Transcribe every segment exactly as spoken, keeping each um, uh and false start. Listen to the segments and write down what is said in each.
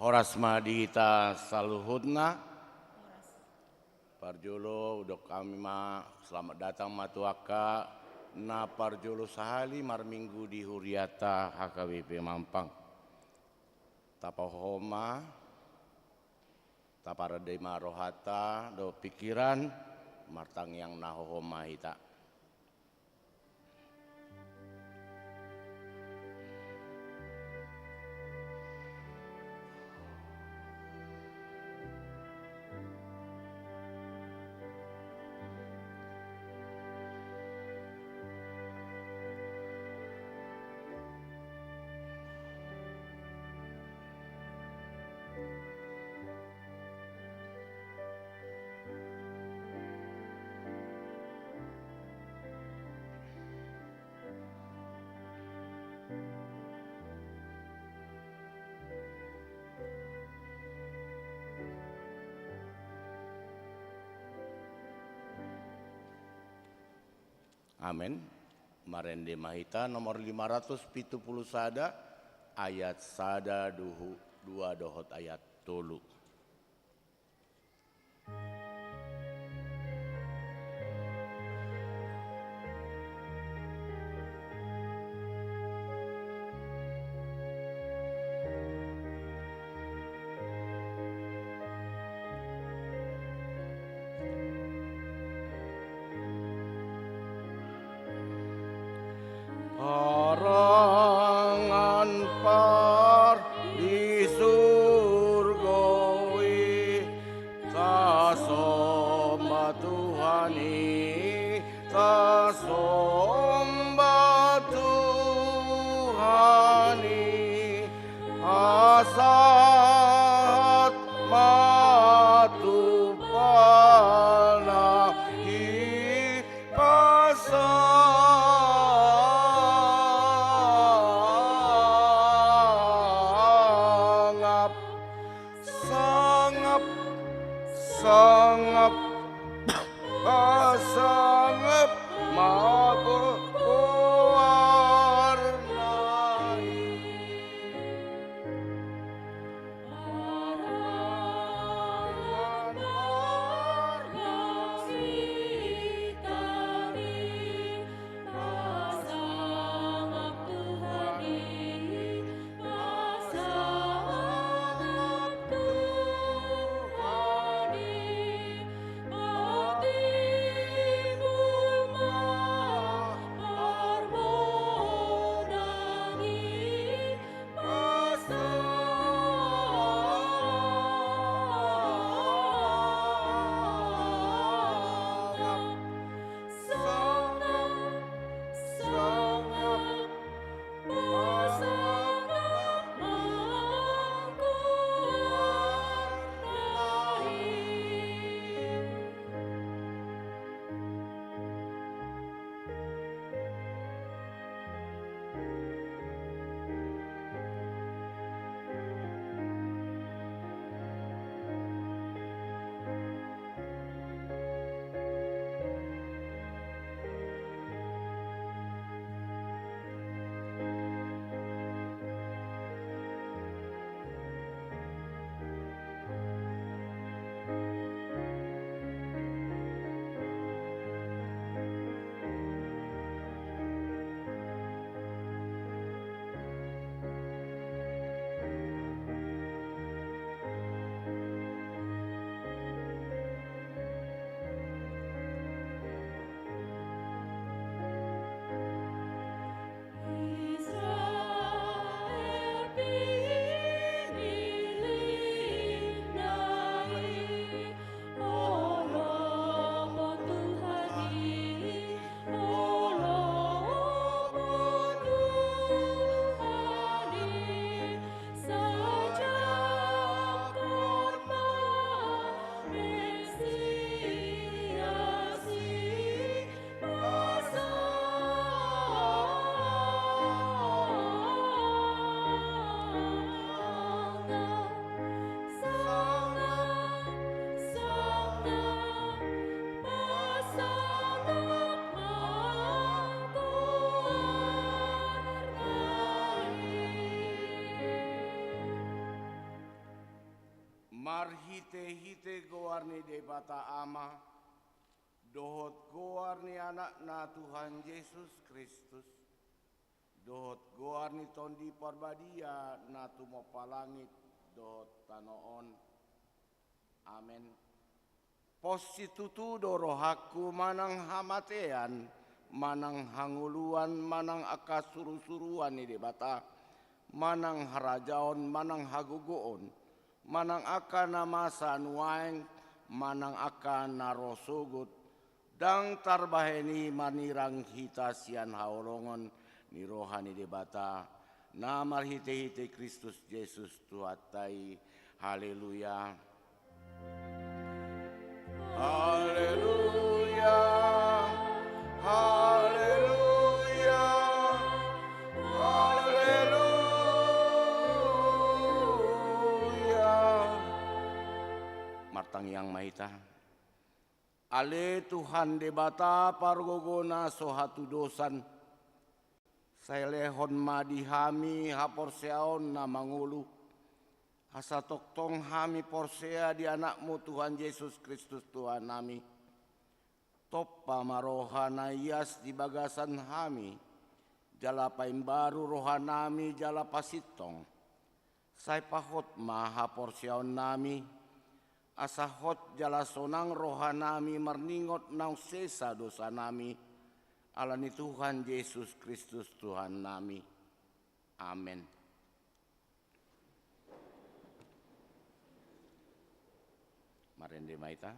Horas ma di hita saluhutna. Parjolo, hudok hami ma, selamat datang ma tu angka na parjolo sahali marminggu di huriata H K B P Mampang. Tapahohom ma, taparade ma rohanta dohot pingkiran, martangiang na hohom ma hita. Amen. Marende ma hita nomor lima ratus pitu pulu sada, ayat sada dohot dua dohot ayat tolu. Parangan par di surgo i, tasomba Tuhan i, tasomba Tuhan i, asa sahat ma tumpalna i. Pasa Marhite-hite goar ni Debata Ama, dohot goar ni Anakna Tuhan Jesus Kristus, dohot goar ni Tondi Parbadia na tumompa langit dohot tano on. Amen. Pos situtu do rohangku manang hamatean, manang hangoluan, manang angka surusuruan ni Debata, manang harajaon, manang hagogoon, manang angka na masa nuaeng, manang angka na ro sogot, ndang tarbahen i manirang hita sian haholongon ni roha ni Debata, na marhite-hite Kristus Jesus Tuhanta i. Haleluya. Haleluya. Haleluya. Haleluya. Martangiang ma hita. Ale Tuhan Debata pargogona so hatudosan, sai lehon ma di hami haporseaon na mangolu, asa tongtong hami porsea di Anakmu Tuhan Jesus Kristus Tuhannami. Tompa ma roha na ias di bagasan hami, jala paimbaru rohanami jala pasintong. Sai pahot ma haporseaonnami, asa hot jala sonang rohanami marningot naung sesa dosanami, ala ni Tuhan Jesus Kristus Tuhannami. Amen. Marende ma hita.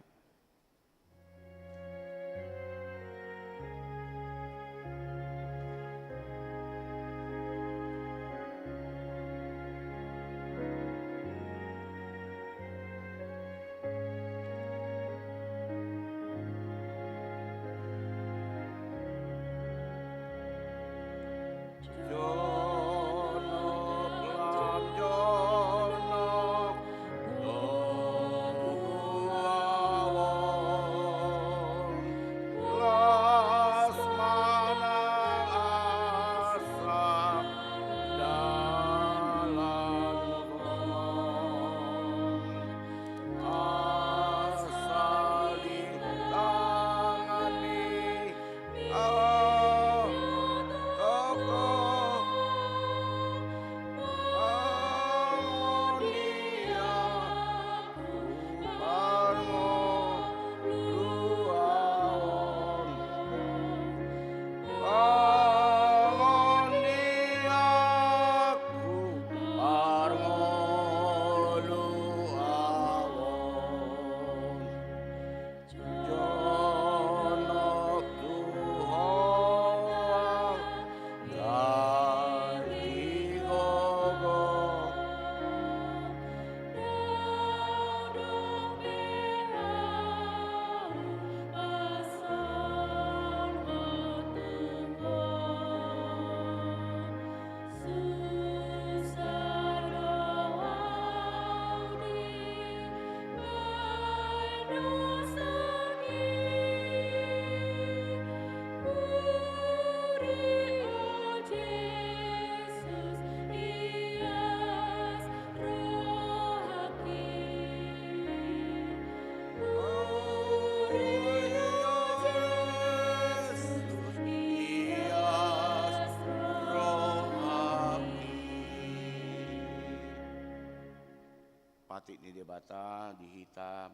Patik ni Debata di hita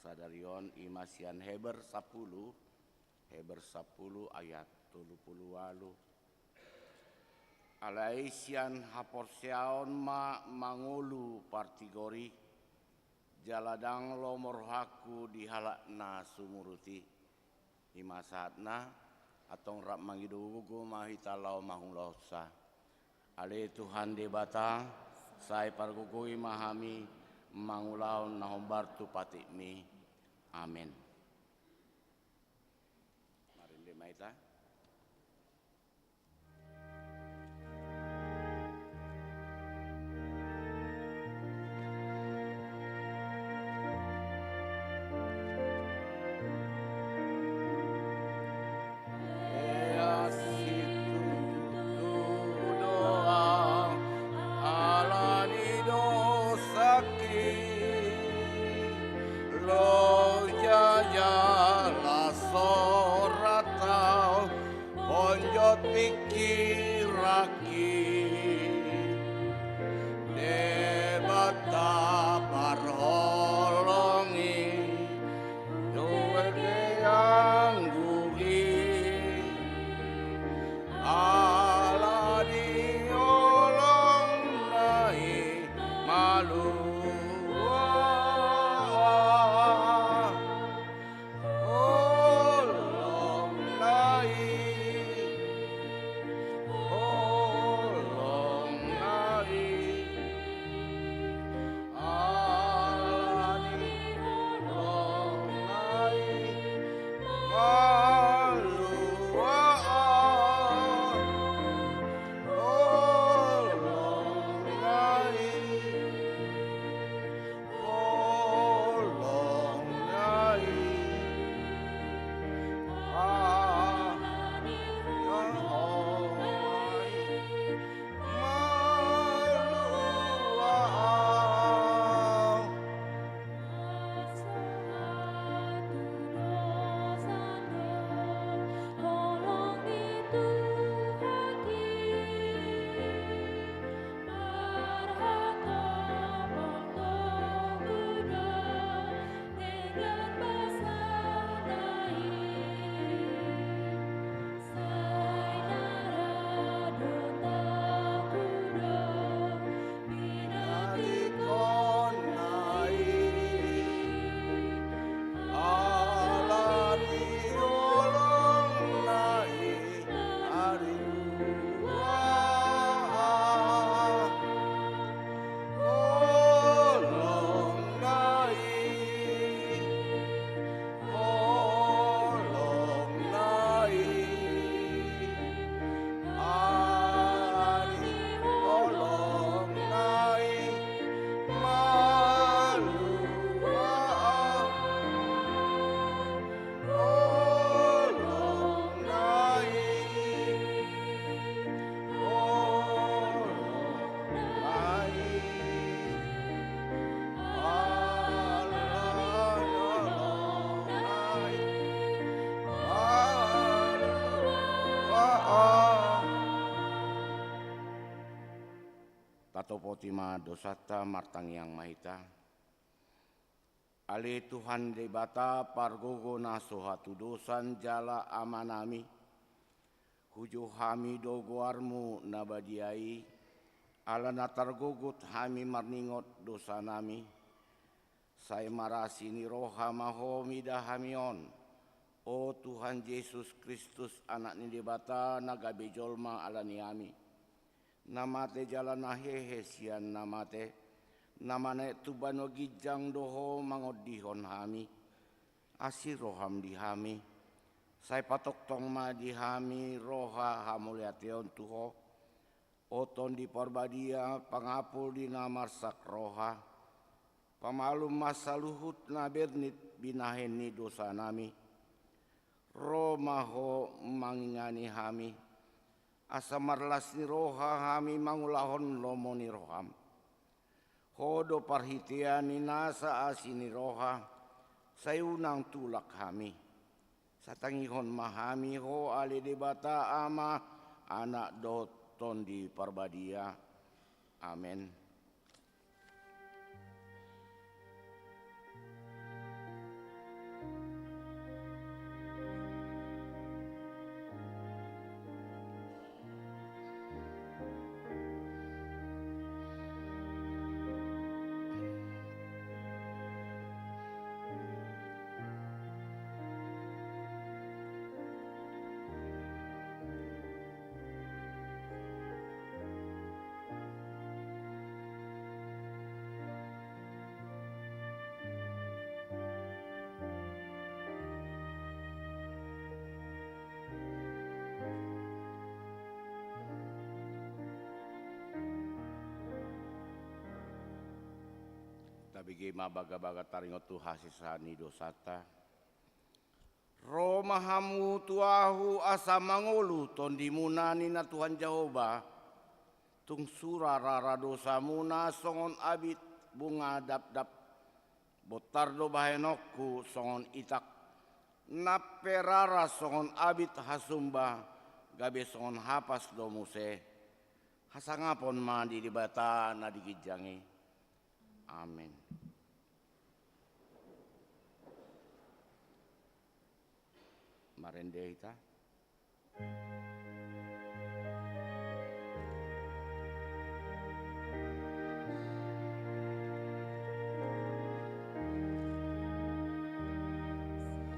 sadari on i ma sian Heber sampulu, Heber sampulu ayat tolu pulu ualu. Alai sian haporseaon ma mangolu partigor i, jala ndang lomo rohangku di halak na sumurut i. I ma sahatna, antong rap mangido gogo ma hita laho mangulahonsa. Ale Tuhan Debata, sai pargogoi ma hami mangulahon na hombar tu patikmi. Amen. Marende ma hita. Ala ni dosangki. Patopoti ma dosanta, martangiang ma hita. Ale Tuhan Debata, pargogo na so hatudosan jala Amanami, hujou hami do goarMu na badia i, ala na targogot hami marningot dosanami. Sai marasi ni roha ma Ho mida hami on, o Tuhan Jesus Kristus, Anak ni Debata na gabe jolma ala ni hami, na mate jala na hehe sian na mate, na manaek tu banua ginjang do Ho mangondihon hami. Asi rohaM di hami, sai patongtong ma di hami roha hamauliateon tu Ho. O Tondi Parbadia, pangapul di na marsak roha, pamalum ma saluhut na bernit binahen ni dosanami. Ro ma Ho mangingani hami, asa marlas ni roha hami mangulahon lomo ni rohaM. Ho do parhitean ni nasa asi ni roha, sai unang tulak hami. Sai tangihon ma hami Ho, ale Debata Ama, Anak dohot Tondi Parbadia. Amen. Tabege ma bagabaga taringot tu hasesaan ni dosanta. Ro ma hamu tu ahu asa mangolu tondimuna, ninna Tuhan Jahowa. Tung sura rara dosamuna songon abit bunga dapdap. Bontar do bahenonku songon itak, nang pe rara songon abit hasumba, gabe songon hapas do muse. Hasangapon ma di Debata na di ginjang i. Amen. Marende hita.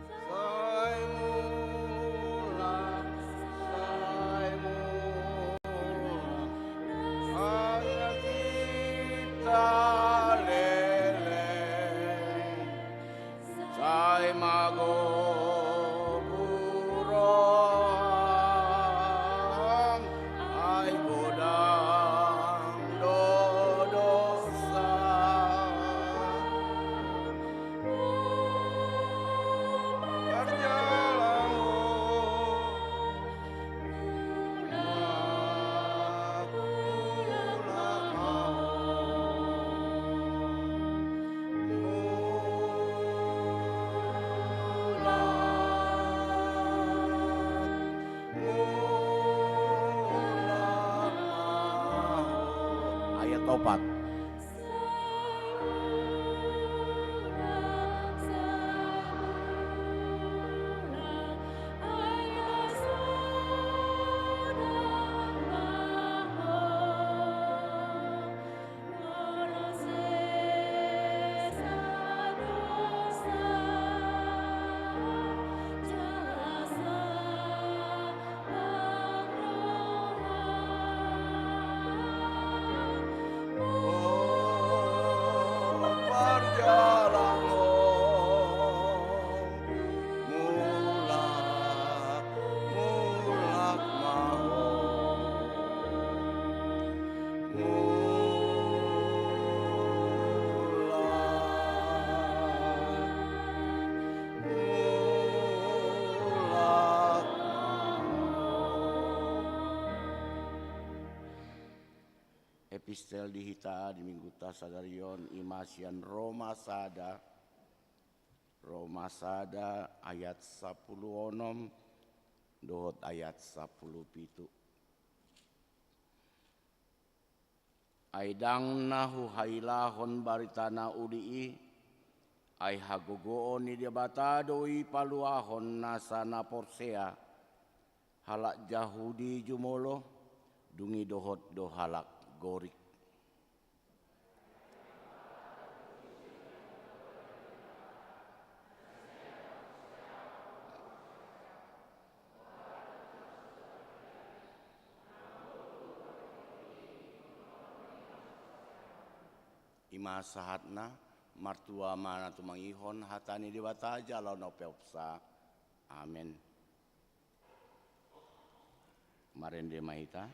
Sai mulak, sai mulak, asa hita leleng. Sai magogo roham, ai godang do dosa. Parjalang ho. Ayat opat. Epistel di hita di Minggunta sadari on i ma sian Roma sada, Roma sada ayat sampulu onom dohot ayat sampulu pitu. Ai ndang na huhailahon barita na uli i, ai hagogoon ni Debata do i paluahon nasa na porsea, halak Jahudi jumolo, dung i dohot do halak Gorik. I ma sahatna. Martua ma na tumangihon hata ni Debata jala na umpeopsa. Amen. Marende ma hita.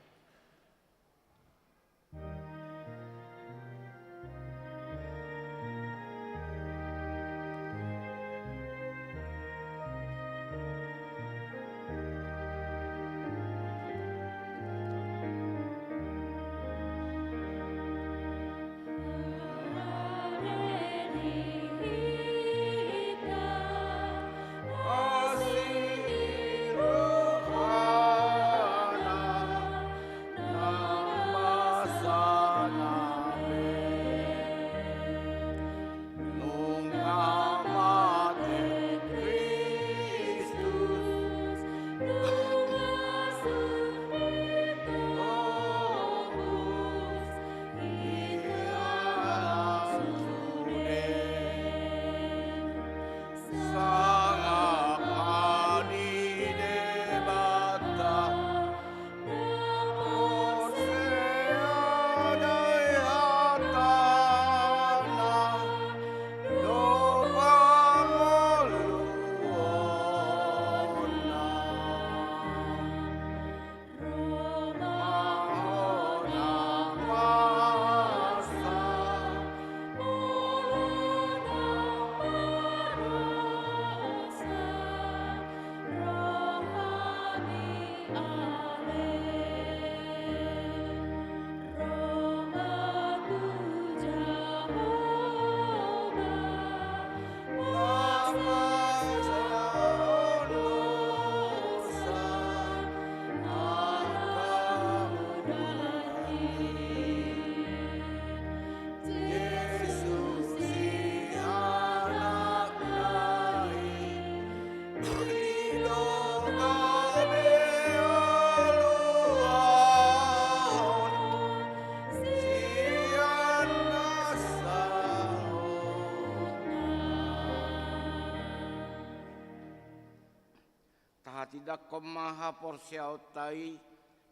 Tahatindangkon ma haporseaonta i,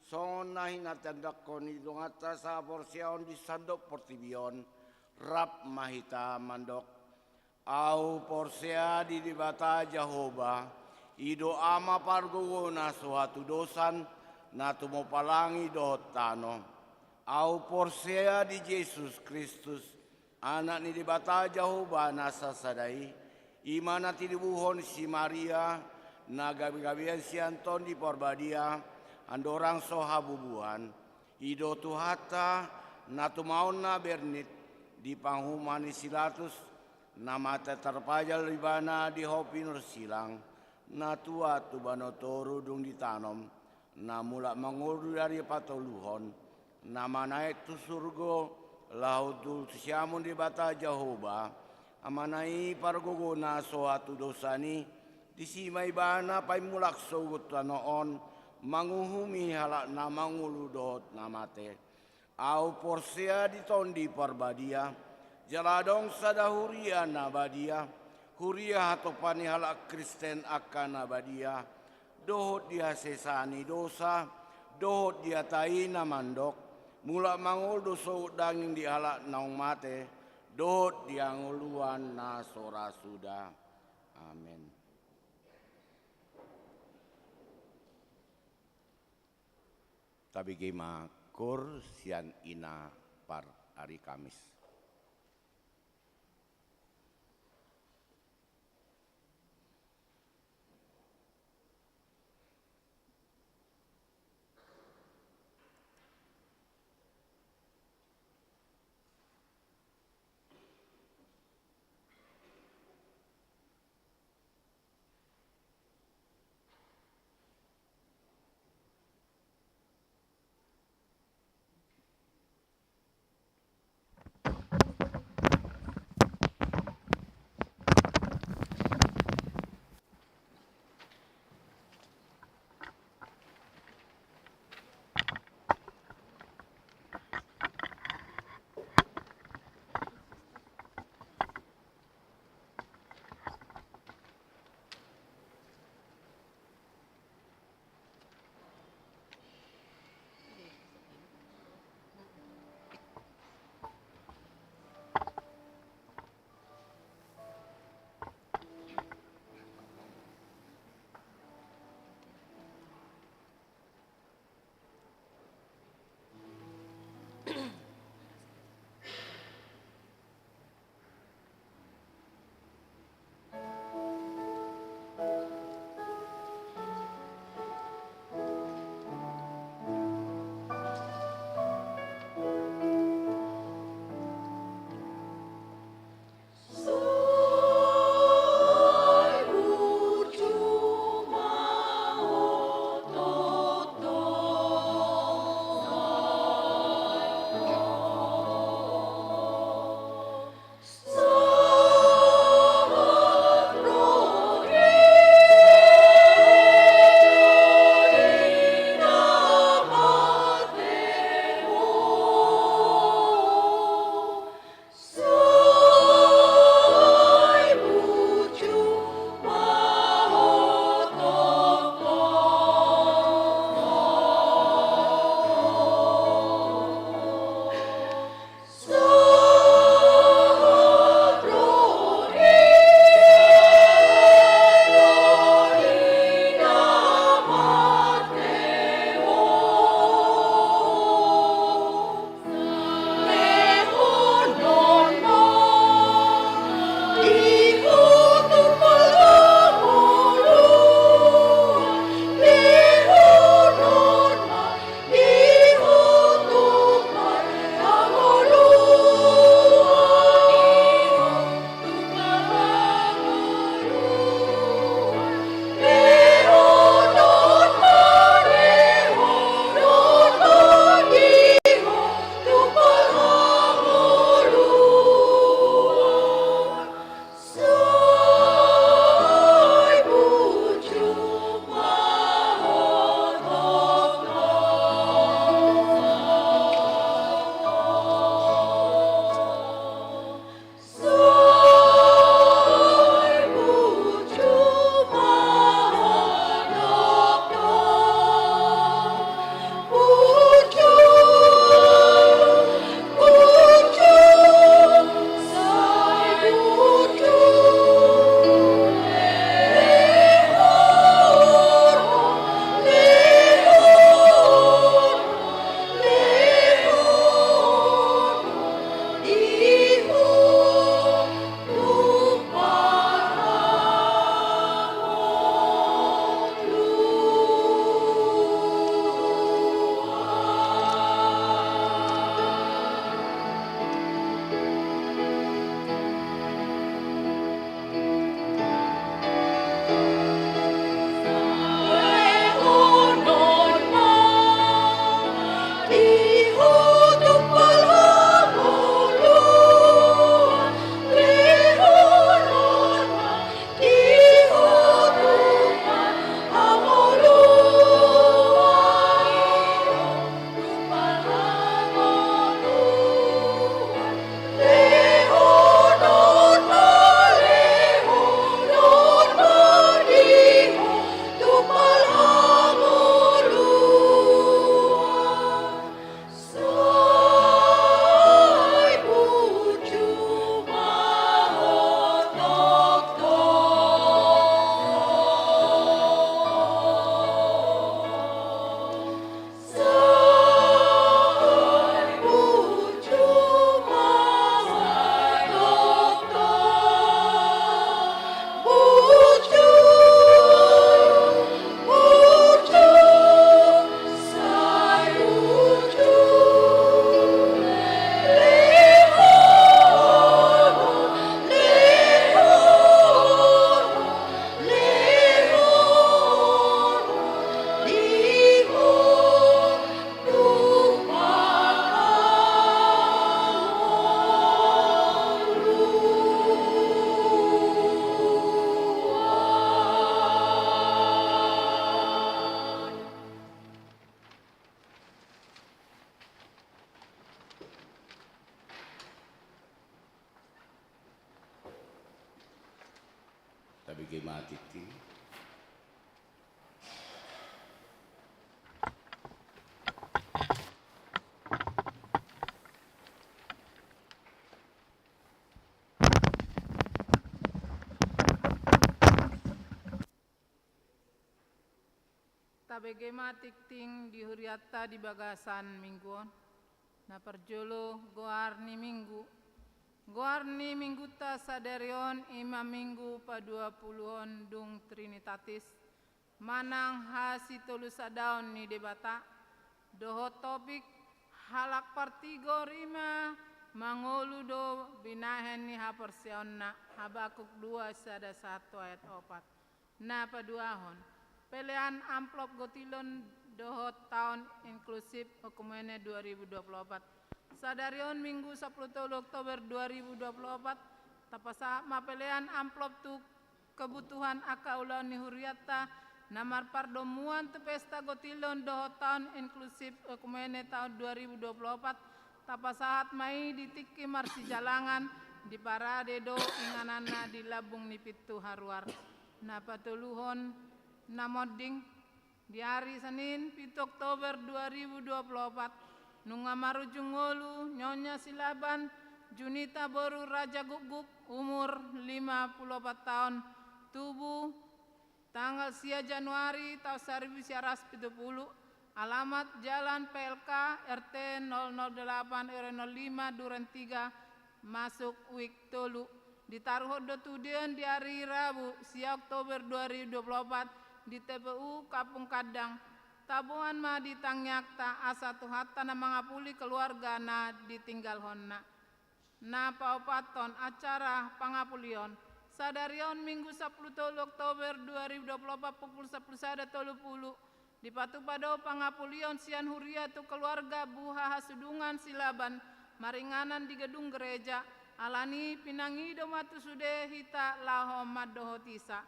songon na hinatindangkon ni donganta sahaporseaon di sandok portibi on. Rap ma hita mandok: Ahu porsea di Debata Jahowa, i do Ama pargogona so hatudosan, na tumompa langit dohot tano. Ahu porsea di Jesus Kristus, Anak ni Debata Jahowa na sasada i, i ma na tinibuhon si Maria, na gabegabean sian Tondi Parbadia, andorang so habubuhan. I do Tuhanta, na tumaonna bernit di panguhuman ni si Pilatus, na mate tarpajal Ibana di hau pinarsilang, na tuat tu banua toru dung ditanom, na mulak mangolu di ari patoluhon, na manaek tu surgo, laho hundul tu siamun Debata Jahowa, Amana i pargogona so hatudosan i. Disi ma Ibana paimulak sogot tu tano on, manguhumi halak na mangolu dohot na mate. Ahu porsea di Tondi Parbadia, jala adong sada huria na badia, huria hatopan ni halak Kristen angka na badia, dohot di hasesaan ni dosa, dohot di hata i na mandok: Mulak mangolu do sogot daging di halak naung mate, dohot di hangoluan na so ra suda. Amen. Tabege ma koor sian ina par ari Kamis. Tabege ma tingting. Tabege ma tingting di hurianta di bagasan minggu on. Na parjolo, goar ni minggu. Goar ni minggunta sadari on i ma minggu paduapuluhon dung Trinitatis, manang hasitolusadaon ni Debata, dohot topik halak partigor i ma mangolu do binahen ni haporseaonna, Habakuk dua sada satu ayat opat. Na paduahon, pelean amplop gotilon dohot taon inklusif oekumene dua ribu dua puluh opat. Sadari on minggu sapuluh tolu Oktober dua ribu dua puluh opat, tapasahat ma pelean amplop tu kebutuhan angka ulaon ni hurianta na marpardomuan tu pesta gotilon dohot taon inklusif oekumene taon dua ribu dua puluh opat, tapasahat ma i di tingki marsijalangan, diparade do ingananna di lambung ni pintu haruar. Na patoluhon, na monding, di ari Senin pitu Oktober dua ribu dua puluh opat, nunga marujung ngolu Nyonya Silaban Junita boru Raja Gukguk, umur lima puluh opat taon, tubu tanggal sia Januari taon saribu sia ratus pitu pulu, alamat Jalan P L K, R T nol nol delapan R W nol lima, Duren tiga, masuk wik tolu. Ditaruhon do tudeon di ari Rabu sia Oktober dua ribu dua puluh opat di T P U Kampung Kandang. Taboan ma di tangiangta asa Tuhanta na mangapuli keluarga na ditinggalhonna. Na paopathon, acara pangapulion. Sadari on minggu sapuluh tolu Oktober dua ribu dua puluh opat pukul sapuluh sada tolu pulu, dipatupa do pangapulion sian huria tu keluarga Buha Hasudungan Silaban, maringanan di gedung gereja, alani pinangido ma tu sude hita laho mandohotisa.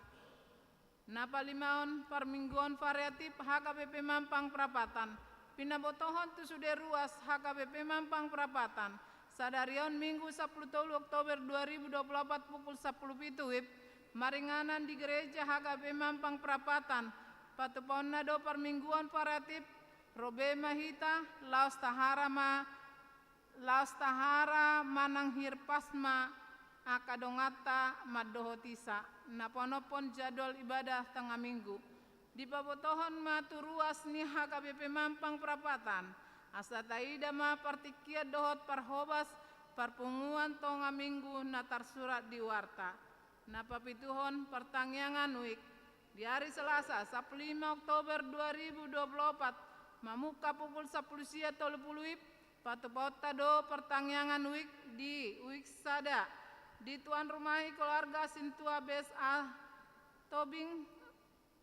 Na palimaon, parmingguon variatif H K B P Mampang Prapatan. Pinabotohon tu sude ruas H K B P Mampang Prapatan. Sadari on minggu sapuluh tolu Oktober dua ribu dua puluh opat pukul sapuluh pitu wib, maringanan di gereja H K B P Mampang Prapatan. Patupaonna do parmingguon variatif, ro be ma hita, laos tahara ma, laos tahara manang hirpas ma angka donganta mandohotisa. Na panophon jadwal ibadah tengah minggu. Dipabotohon ma tu ruas ni H K B P Mampang Prapatan, asa taida ma partingkian dohot parhobas parpunguan tengah minggu na tarsurat di warta. Na papituhon, partangiangan wik. Di ari Selasa sapuluh lima Oktober dua ribu dua puluh opat, mamungka pukul sapuluh sia tolu pulu wib, patupaonta do partangiangan wik di wik sada, dituanrumahi keluarga Sintua Bes A Tobing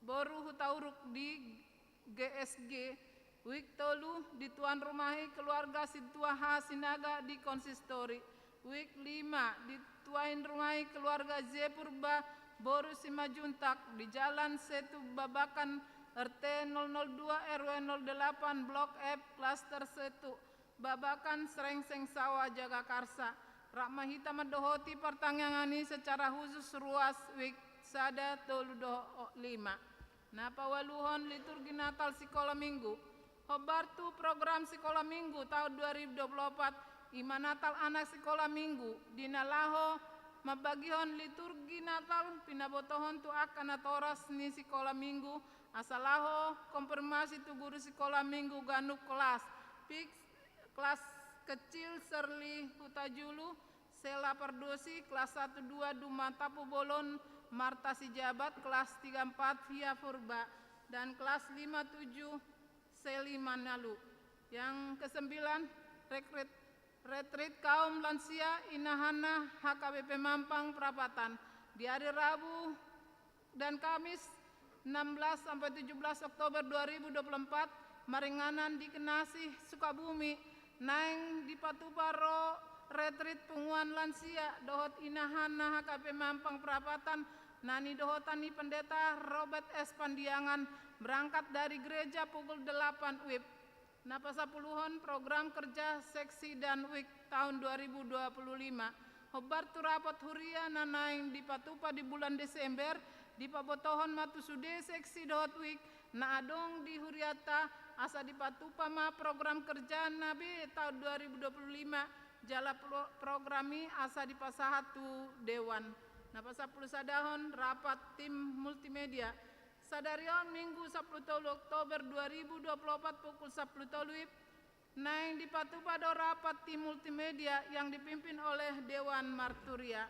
boru Hutauruk di G S G, wik tolu dituanrumahi keluarga Sintua H Sinaga di konsistori, wik lima dituanrumahi keluarga J Purba boru Simanjuntak di Jalan Setu Babakan, R T nol nol dua R W nol delapan Blok F, Klaster Setu Babakan, Srengseng Sawah, Jagakarsa. Rap ma hita mandohoti partangiangan i secara khusus ruas wik sada, tolu dohot lima. Na paualuhon, liturgi Natal sikola minggu. Hombar tu program sikola minggu taon dua ribu dua puluh opat, i ma Natal anak sikola minggu, di na laho mambagihon liturgi Natal pinabotohon tu angka natoras ni sikola minggu, asa laho konfirmasi tu guru sikola minggu ganup kelas. Fik, kelas kecil Serli Hutajulu, Sela Pardosi, kelas satu dua Dumang Tapubolon, Marta Sijabat, kelas tiga empat Via Purba, dan kelas lima tujuh Seli Manalu. Yang kesembilan, retreat, retreat kaum lansia Inahanna H K B P Mampang Prapatan, di hari Rabu dan Kamis, enam belas sampai tujuh belas Oktober dua ribu dua puluh empat, maringanan di Kenasih, Sukabumi. Naeng dipatupa ro retreat punguan lansia dohot inahanna H K B P Mampang Prapatan, na nidohotan ni Pendeta Robert S Pandiangan, berangkat dari gereja pukul delapan wib. Na pasapuluhon, program kerja seksi dan wik taon dua ribu dua puluh lima. Hombar tu rapot huria na naeng dipatupa di bulan Desember, dipabotohon ma tu sude seksi dohot wik na adong di hurianta, asa dipatupa ma program kerja na be taon dua ribu dua puluh lima, jala pro-, program i asa dipasahat tu dewan. Na pasampulu sadahon, rapat tim multimedia. Sadari on, Minggu sampulu tolu Oktober dua ribu dua puluh opat, pukul sampulu tolu wib, naeng dipatupa do rapat tim multimedia yang dipimpin oleh Dewan Marturia.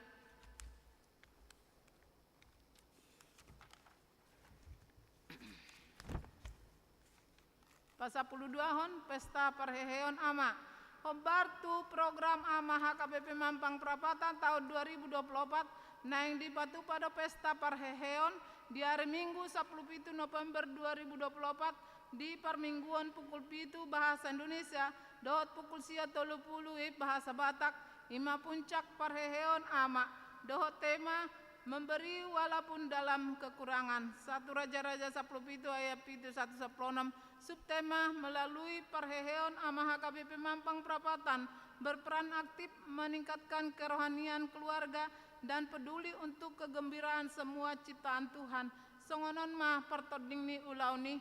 Pasampulu duahon, pesta parheheon ama. Hombar tu program ama H K B P Mampang Prapatan taon dua ribu dua puluh opat, naeng dipatupa do pesta parheheon di ari Minggu sampulu pitu November dua ribu dua puluh opat, di parmingguon pukul pitu bahasa Indonesia dohot pukul sia tolu pulu wib bahasa Batak, i ma puncak parheheon ama, dohot tema memberi walaupun dalam kekurangan. Satu Raja-Raja sampulu pitu ayat pitu, satu sampulu onom, subtema melalui parheheon ama H K B P Mampang Prapatan berperan aktif meningkatkan kerohanian keluarga dan peduli untuk kegembiraan semua ciptaan Tuhan. Songon on ma partording ni ulaon i.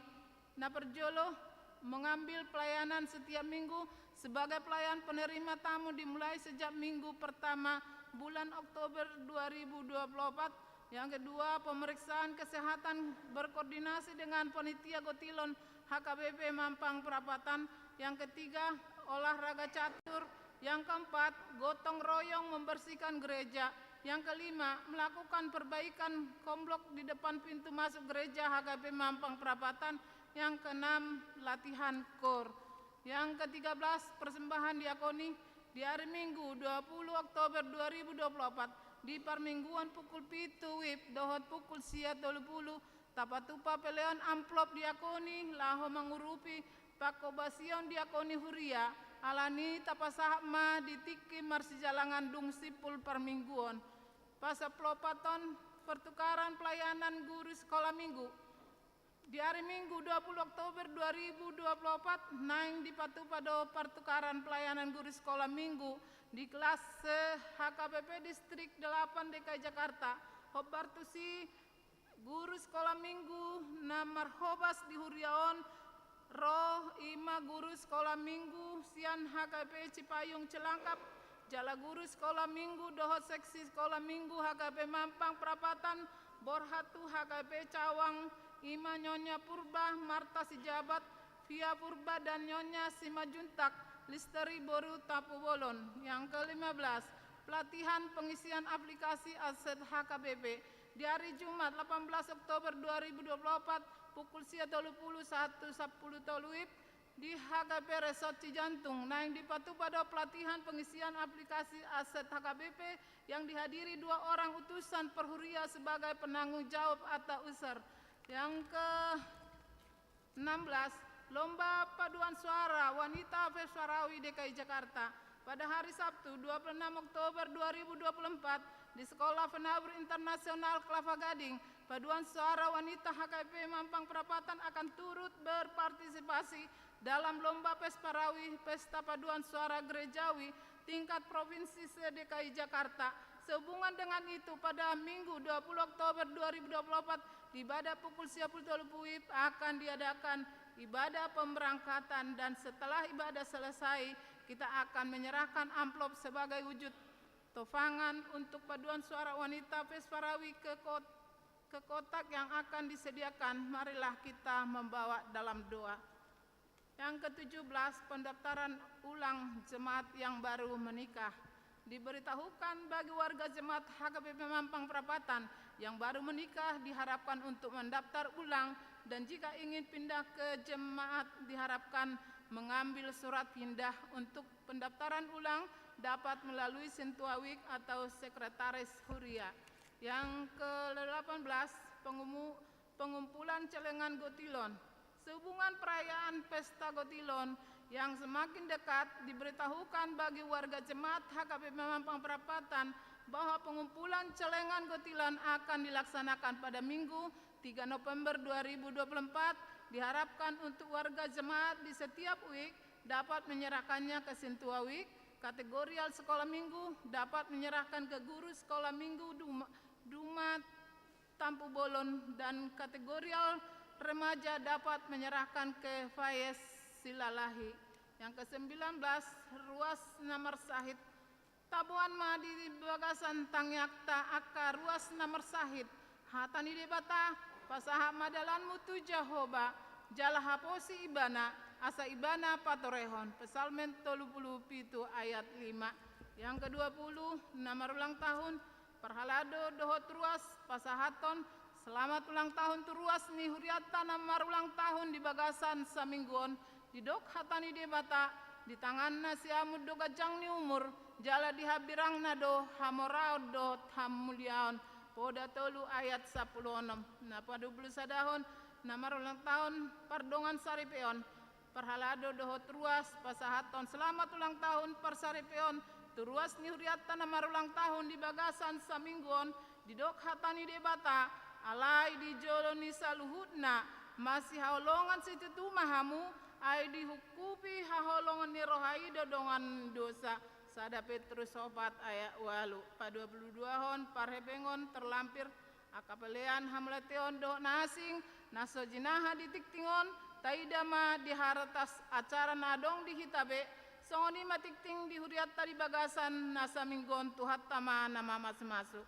Na parjolo, mengambil pelayanan setiap minggu sebagai pelayan penerima tamu dimulai sejak minggu pertama bulan Oktober dua ribu dua puluh opat. Yang kedua, pemeriksaan kesehatan berkoordinasi dengan panitia gotilon H K B P Mampang Prapatan. Yang ketiga, olahraga catur. Yang keempat, gotong royong membersihkan gereja. Yang kelima, melakukan perbaikan komplek di depan pintu masuk gereja H K B P Mampang Prapatan. Yang keenam, latihan kor. Yang ketiga belas, persembahan diakoni. Di hari Minggu dua puluh Oktober dua ribu dua puluh opat, di parmingguon pukul pitu wib dohot pukul sia tolu pulu, tapatupa peleon amplop diakoni laho mangurupi pangkobasion diakoni huria, alani tapasahat ma di tingki marsijalangan dung simpul parmingguon. Pasampulu opat on, pertukaran pelayanan guru sekolah minggu. Di hari Minggu dua puluh Oktober dua ribu dua puluh opat, naeng dipatupa do pertukaran pelayanan guru sekolah minggu di kelas se H K B P Distrik delapan D K I Jakarta. Hombar tusi, guru sekolah minggu na marhobas di huria on ro, i ma guru sekolah minggu sian H K B P Cipayung Cilangkap, jala guru sekolah minggu dohot seksi sekolah minggu H K B P Mampang Prapatan, borhat tu H K B P Cawang, i ma Nyonya Purba Marta Sijabat, Via Purba dan Nyonya Simanjuntak Listeri boru Tampubolon. Yang kelima belas, pelatihan pengisian aplikasi aset H K B P. Di hari Jumat delapan belas Oktober dua ribu dua puluh opat, pukul sia tolu pulu sahat tu sampulu tolu wib, di H K B P Resort Cijantung, naeng dipatupa do pelatihan pengisian aplikasi aset H K B P yang dihadiri dua orang utusan perhuria sebagai penanggung jawab atau user. Yang ke enam belas, lomba paduan suara wanita Vesparawi D K I Jakarta. Pada hari Sabtu, dua puluh enam Oktober dua ribu dua puluh empat, di Sekolah Penabur Internasional Kelapa Gading, paduan suara wanita H K B P Mampang Prapatan akan turut berpartisipasi dalam lomba Vesparawi, Pesta Paduan Suara Gerejawi, tingkat provinsi se-D K I Jakarta. Sehubungan dengan itu, pada Minggu dua puluh Oktober dua ribu dua puluh empat, di ibadah pukul sia pulu tolu pulu wib akan diadakan ibadah pemberangkatan, dan setelah ibadah selesai, kita akan menyerahkan amplop sebagai wujud tofangan untuk paduan suara wanita Vesparawi ke kot-, ke kotak yang akan disediakan. Marilah kita membawa dalam doa. Yang ketujuh belas, pendaftaran ulang jemaat yang baru menikah. Diberitahukan bagi warga jemaat H K B P Mampang Prapatan yang baru menikah diharapkan untuk mendaftar ulang, dan jika ingin pindah ke jemaat diharapkan mengambil surat pindah. Untuk pendaftaran ulang dapat melalui sintuawik atau sekretaris huria. Yang ke delapan belas, pengumu-, pengumpulan celengan gotilon. Sehubungan perayaan Pesta Gotilon yang semakin dekat, diberitahukan bagi warga jemaat H K B P Mampang Prapatan bahwa pengumpulan celengan gotilon akan dilaksanakan pada Minggu tiga November dua ribu dua puluh empat. Diharapkan untuk warga jemaat di setiap wik dapat menyerahkannya ke sintuawik, Kategorial sekolah minggu dapat menyerahkan ke guru sekolah minggu Duma, Duma Tampubolon, dan kategorial remaja dapat menyerahkan ke Fayez Silalahi. Yang kesembilan belas, ruas na marsahit. Taboan ma di bagasan tangiangta angka ruas na marsahit. Hata ni Debata, pasahat ma dalanmu tu Jahowa, jala haposi Ibana, asa Ibana patorehon. Psalmen tolu pulu pitu ayat lima. Yang kedua pulu, na marulang tahun, parhalado dohot ruas pasahathon selamat ulang tahun tu ruas ni hurianta na marulang tahun di bagasan saminggu on. Didok hata ni Debata, di tanganna siamun do ganjang ni umur, jala di hambirangna do hamoraon dohot hamuliaon. Poda tolu ayat sampulu onom. Na paduapulu sadahon, na marulang tahun pardongan saripeon. Parhalado dohot ruas pasahathon selamat ulang tahun parsaripeon tu ruas ni hurianta na marulang tahun di bagasan saminggu on. Didok hata ni Debata, alai di jolo ni saluhutna masihaholongan situtu ma hamu, ai dihungkupi haholongan ni roha i do dongan dosa. Sada Petrus opat ayat ualu. Paduapulu duahon, parhepengon, terlampir angka pelean hamauliateon dohot na asing na so jinaha di tingting on, taida ma di hartas acara na adong di hita be. Songon i ma tingting di hurianta di bagasan na saminggu on. Tuhanta ma na mamasumasu.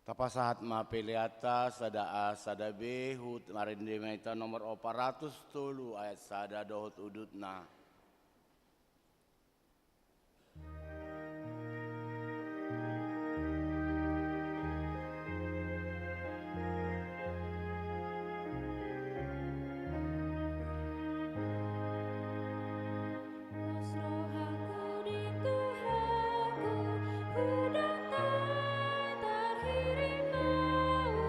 Tapasahat ma peleanta sada A sada B, hut marende ma hita nomor opat ratus tolu ayat sada dohot udutna. Pos rohangku di Tuhanku, hudok tarhirim Ahu.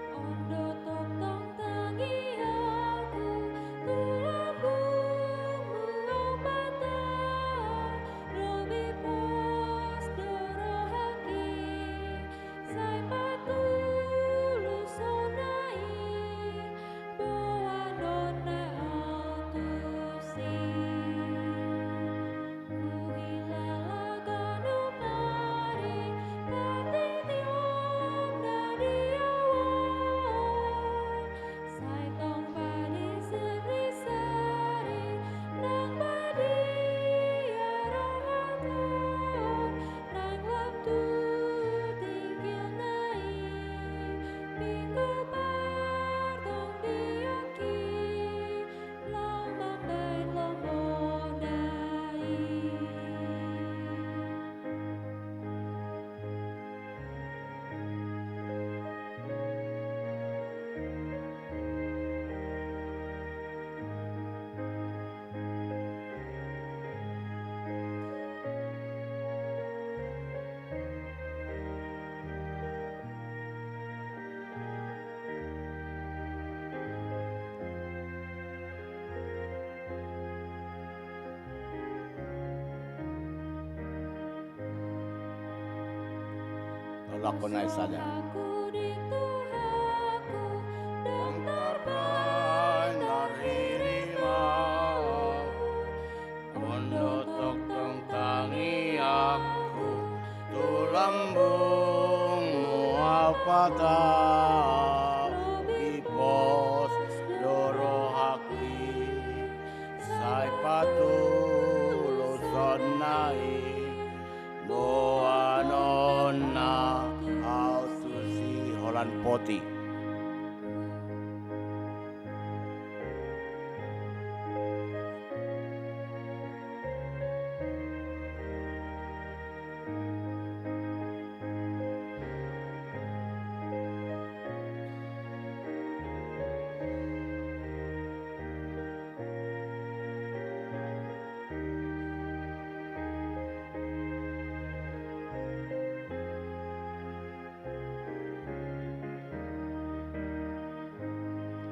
On do tongtong tangiangku tu lambungmu, Ahu patahon, lobi pos do rohangki. Sai patuluson na i, boanonna ahu tusi. Huhilala ganup ari partingkian na di ahu on. Sai tong padisir-disir nang badia rohangku, nang lam tu tingki on na i, pingku partondionki, laho mambahen lomona i. Tolak ko na i sada. Rohangku di Tuhanku, ndang tarbahen tarhirim Ahu. On do tongtong tangiangku tu lambungmu, Ahu patahon, lobi pos do rohangki. Sai patuluson na i, boanonna ahu tusi. Holan poti.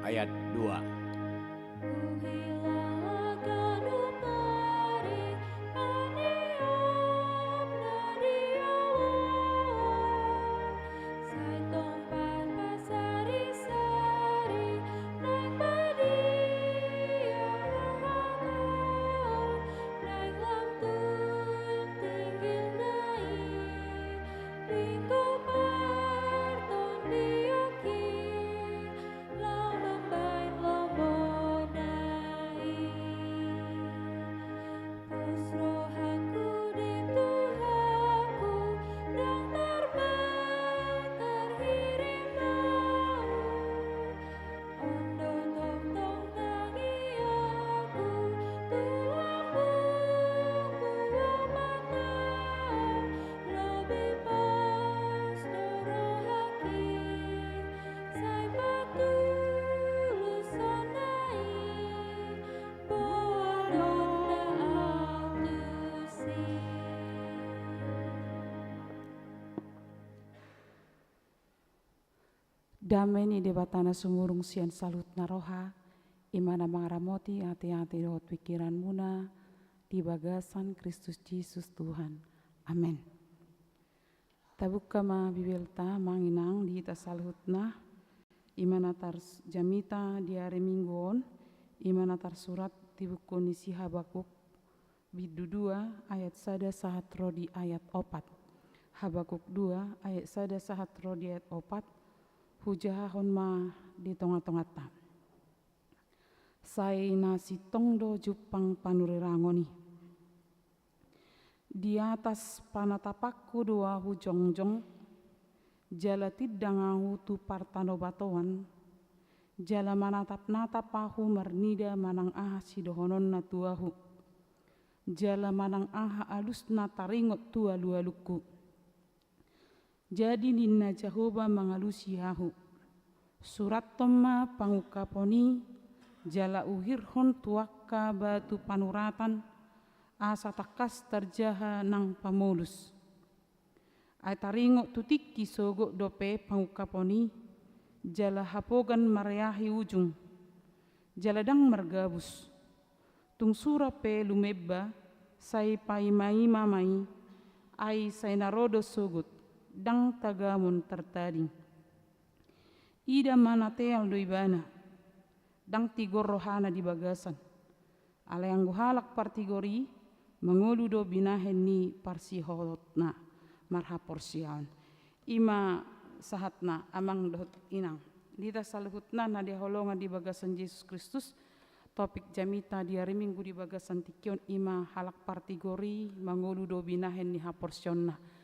Ayat dua. Dame ni Debata na sumurung sian saluhutna roha, i ma na mangaramoti ateate dohot pingkiranmuna di bagasan Kristus Jesus Tuhan. Amen. Tabuka ma Bibelta, amang inang, di hita saluhutna, i ma na tar-, jamita di ari Minggu on, i ma na tarsurat di buku ni si Habakuk, bindu dua ayat sada sahat ro di ayat opat. Habakuk dua ayat sada sahat ro di ayat opat, hujahahon ma di tongatonganta. Sai na sintong do jumpang panurirangon i. Di atas panatapanku do ahu jongjong, jala tindang ahu tu partanobatoan, jala manatapnatap ahu marnida manang aha sidohononna tu ahu, jala manang aha alusna taringot tu alualungku. Jadi ninna Jahowa mangalusi ahu: Surathon ma pangungkapon i, jala uhirhon tu angka batu panuratan, asa tangkas tarjaha nang pamolus. Ai taringot tu tingki sogot dope pangungkapon i, jala hapogan mareahi ujung, jala ndang margabus. Tung sura pe lumemba, sai paimaima ma i, ai sai na ro do sogot, ndang tagamon tartading. Ida ma na teal do ibana, ndang tigor rohana di bagasan. Alai anggo halak partigor i, mangolu do binahen ni parsihotna marhaporseaon. I ma sahatna, amang dohot inang. Di hita saluhutna na hinaholongan di bagasan Jesus Kristus, topik jamita di ari Minggu di bagasan tingki on i ma halak partigor i mangolu do binahen ni haporseaonna.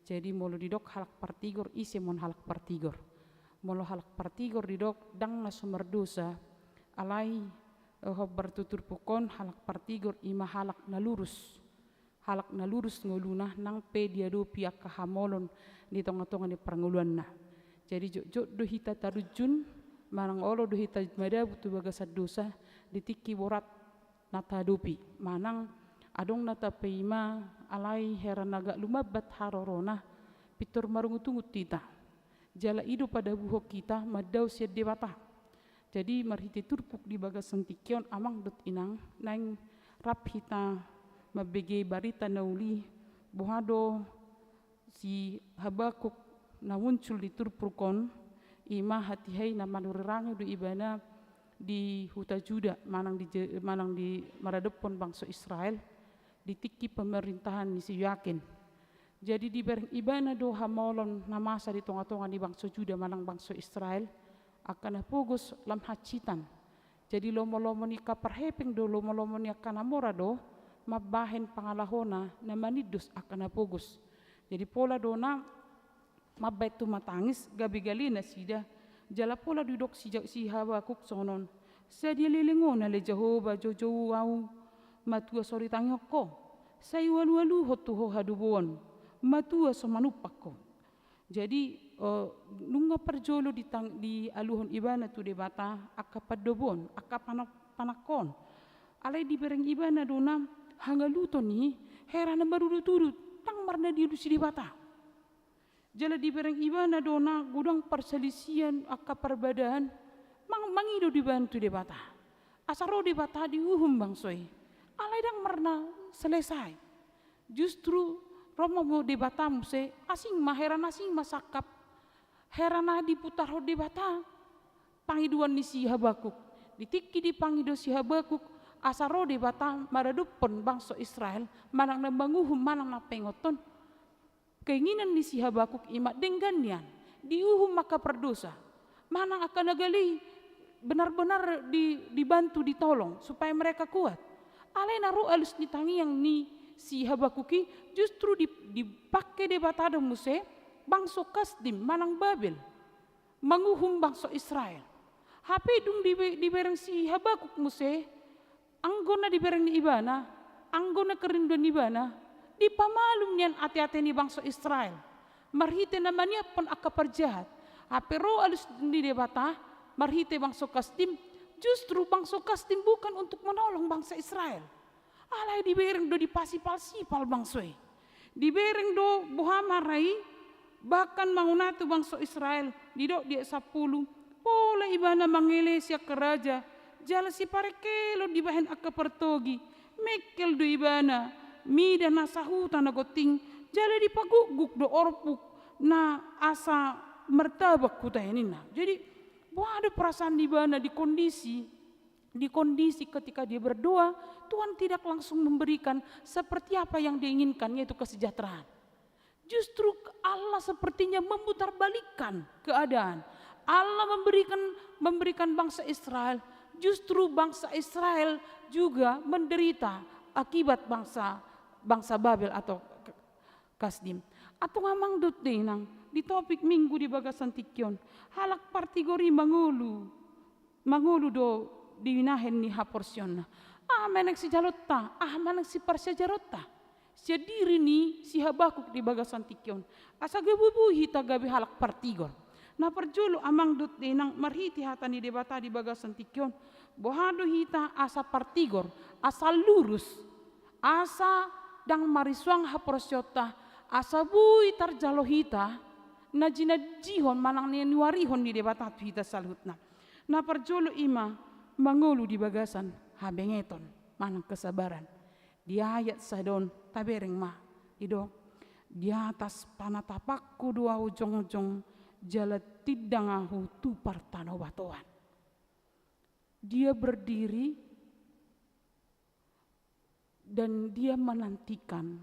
Jadi molo didok halak partigor, ise ma on halak partigor? Molo halak partigor didok ndang na so mardosa, alai, eh, hombar tu turpuk on, halak partigor i ma halak na lurus. Halak na lurus ngoluna, nang pe diadopi angka hamolon di tongatonga ni parngoluanna. Jadi jotjot do hita tarunjun, manang olo do hita madabu tu bagasan dosa, di tingki borat na taadopi, manang adong na tapaima, alai hera na agak lumambat harorona, pintor marungutungut hita. Jala i do padabuhon hita mandao sian Debata. Jadi marhite turpuk di bagasan tingki on, amang dohot inang, naeng rap hita mambege barita na uli, boha do si Habakuk na muncul di turpuk on, i ma hatiha i na manurirangi do ibana di huta Juda, manang di Je-, manang di maradophon bangso Israel, di tingki pemerintahan ni si Yoakim. Jadi dibereng ibana do hamolon na masa di tongatonga ni bangso Juda manang bangso Israel, angka na pogos lam hansitan. Jadi lomolomo ni angka parhepeng do, lomolomo ni angka na mora do mambahen pangalahona na manindos angka na pogos. Jadi pola do na mambahen tumatangis, gabe gale nasida. Jala pola do didok si Ja-, si Habakuk songon on: Sadia leleng on ale Jahowa joujou ahu, matua so ditangihon Ho? Sai hualualuhon tu Ho hadomuan, matua so manumpak Ho. Jadi, eh, nunga parjolo ditang-, dialuhon ibana tu Debata angka pandomuon, angka pana-, panangkoon. Alai dibereng ibana do na hangaluton i, hera na marudutudut, ndang marna dialusi Debata. Jala dibereng ibana do na godang parsalisian, angka parbadaan, mang-, mangido do ibana tu Debata. Asa ro Debata diuhum bangso i. Alai ndang marna selesai. Justru ro ma Debata muse, asing ma hera na asing ma sangkap. Hera na diputarhon Debata pangidoan ni si Habakuk. Di tingki dipangido si Habakuk, asa ro Debata maradophon bangso Israel, manang na manguhum, manang na paingothon. Keinginan ni si Habakuk i ma denggan nian, diuhum angka pardosa, manang angka na gale i benar-benar di-, dibantu, ditolong, supaya mereka kuat. Alai na ro alus ni tangiang ni si Habakuk i justru di-, dipangke Debata do muse bangso Kasdim manang Babel manguhum bangso Israel. Hape dung dibe-, dibereng si Habakuk muse, anggo na dibereng ni ibana, anggo na kerinduan ni ibana, dipamalum nian ateate ni bangso Israel marhite na maniaphon angka parjahat. Hape ro alus ni Debata marhite bangso Kasdim, justru bangso Kasdim bukan untuk menolong bangsa Israel. Alai dibereng do dipasipalsipal bangso i. Dibereng do boha ma ra i, Bahkan mangunatu bangso Israel, didok di ayat sampulu, pola ibana mangele sian angka raja, jala siparengkelon dibahen angka partogi, mengkel do ibana, mida na sahuta na gonting, jala dipagukguk do ompuk na asa martabang huta i ninna. Jadi, boha do perasaan ibana di kondisi, di kondisi ketika dia berdoa, Tuhan tidak langsung memberikan seperti apa yang dia inginkan, yaitu kesejahteraan. Justru Allah sepertinya memutarbalikkan keadaan. Allah memberikan, memberikan bangsa Israel, justru bangsa Israel juga menderita akibat bangsa, bangsa Babel atau K-, Kasdim. Antong amang dohot inang, di topik Minggu di bagasan tingki on, halak partigor i mangolu, mangolu do di nahen ni haporseaonna. Aha manang sijaloonta, aha manang siparsiajaronta sian diri ni si Habakuk di bagasan tingki on? Asa gabe boi hita gabe halak partigor. Na parjolo amang dohot inang, marhite hata ni Debata di bagasan tingki on, boha do hita asa partigor, asa lurus, asa ndang marisuang haporseaonta, asa boi tarjalo hita na jinanjihon manang na niuarihon ni Debata tu hita saluhutna. Na parjolo i ma mangolu di bagasan habengeton manang kesabaran. Di ayat sada on tabereng ma, didok, di atas panatapangku do ahu jongjong, jala tindang ahu tu partanobatoan. Dia berdiri dan dia menantikan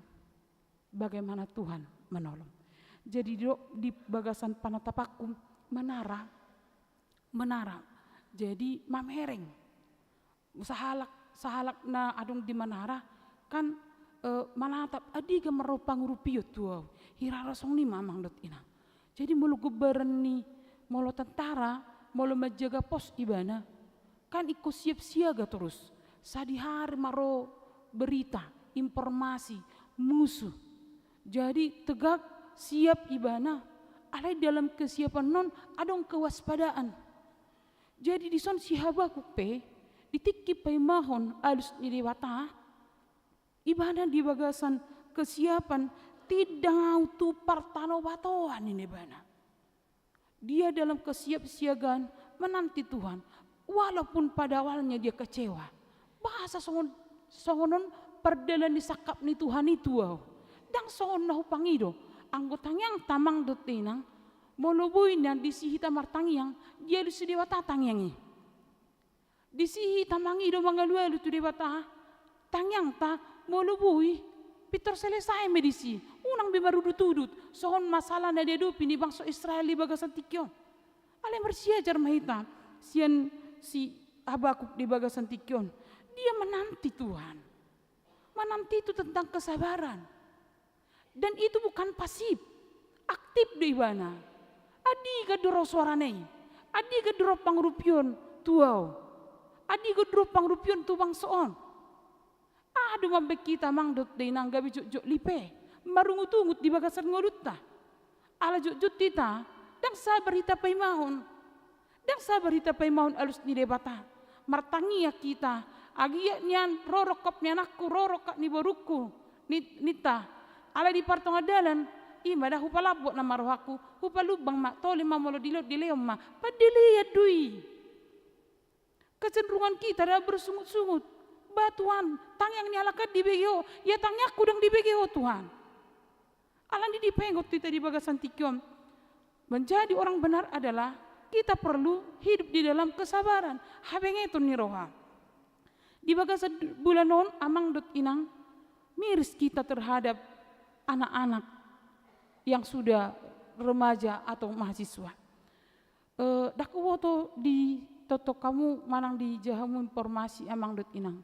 bagaimana Tuhan menolong. Jadi do, di bagasan panatapangku, menara, menara. Jadi mamereng. Sahalak, sahalak na adong di menara kan, eh, manatap, andigan ma ro pangurupion tu ahu. Hira ro songon i ma amang dohot inang. Jadi molo gombaran ni, molo tentara, molo manjaga pos ibana, kan ingkon siap siaga torus. Sadihari ma ro berita, informasi, musuh. Jadi tegak siap ibana. Alai dalam kesiapan on adong kewaspadaan. Jadi dison si Habakuk pe, di tingki paimahon alus ni Debata, ibana di bagasan kesiapan, tindang ahu tu partanobatoan ninna ibana. Dia dalam kesiapsiagaan menanti Tuhan, walaupun pada awalnya dia kecewa. Boasa songon, songon on pardalan ni sangkap ni Tuhan i tu ahu? Ndang songon na hupangido. Anggo tangiangta amang dohot inang, molo boi nian disi hita martangiang, dialusi Debata tangiang i. Disi hita mangido mangalualu tu Debata tangiangta, molo boi pintor selesai ma disi, unang be marudutudut songon masalah na diadopi ni bangso Israel di bagasan tingki on. Alai marsiajar ma hita sian si Habakuk di bagasan tingki on. Dia menanti Tuhan, menanti itu tentang kesabaran. Dan itu bukan pasif, aktif do ibana. Andigan do ro soarana i, andigan do ro pangurupion tu ahu, andigan do ro pangurupion tu bangso on. Aha do mambahen hita amang dohot inang gabe jotjot lipe, marungutungut di bagasan ngolunta? Ala jotjot hita, ndang sabar hita paimahon. Ndang sabar hita paimahon alus ni Debata. Martangiang hita, anggiat nian ro rongkap ni anakku, ro rongkap ni borungku, ni-, ninta. Alai di partonga dalan, i ma da hupalambok nama rohangku, hupalumbang ma, tole ma molo dilehon, dilehon ma. Pandelean do i. Kecenderungan kita adalah bersungut-sungut. Bah Tuhan, tangiang ni halak an dibege Ho, ia tangiangku ndang dibege Ho Tuhan. Alani i dipaingot hita di bagasan tingki on, menjadi orang benar adalah kita perlu hidup di dalam kesabaran, habengeton ni roha. Di bagasan bulan on, amang dohot inang, miris kita terhadap anak-anak yang sudah remaja atau mahasiswa. Eh, ndang huboto di tongtong hamu manang di jahamu informasi amang dohot inang.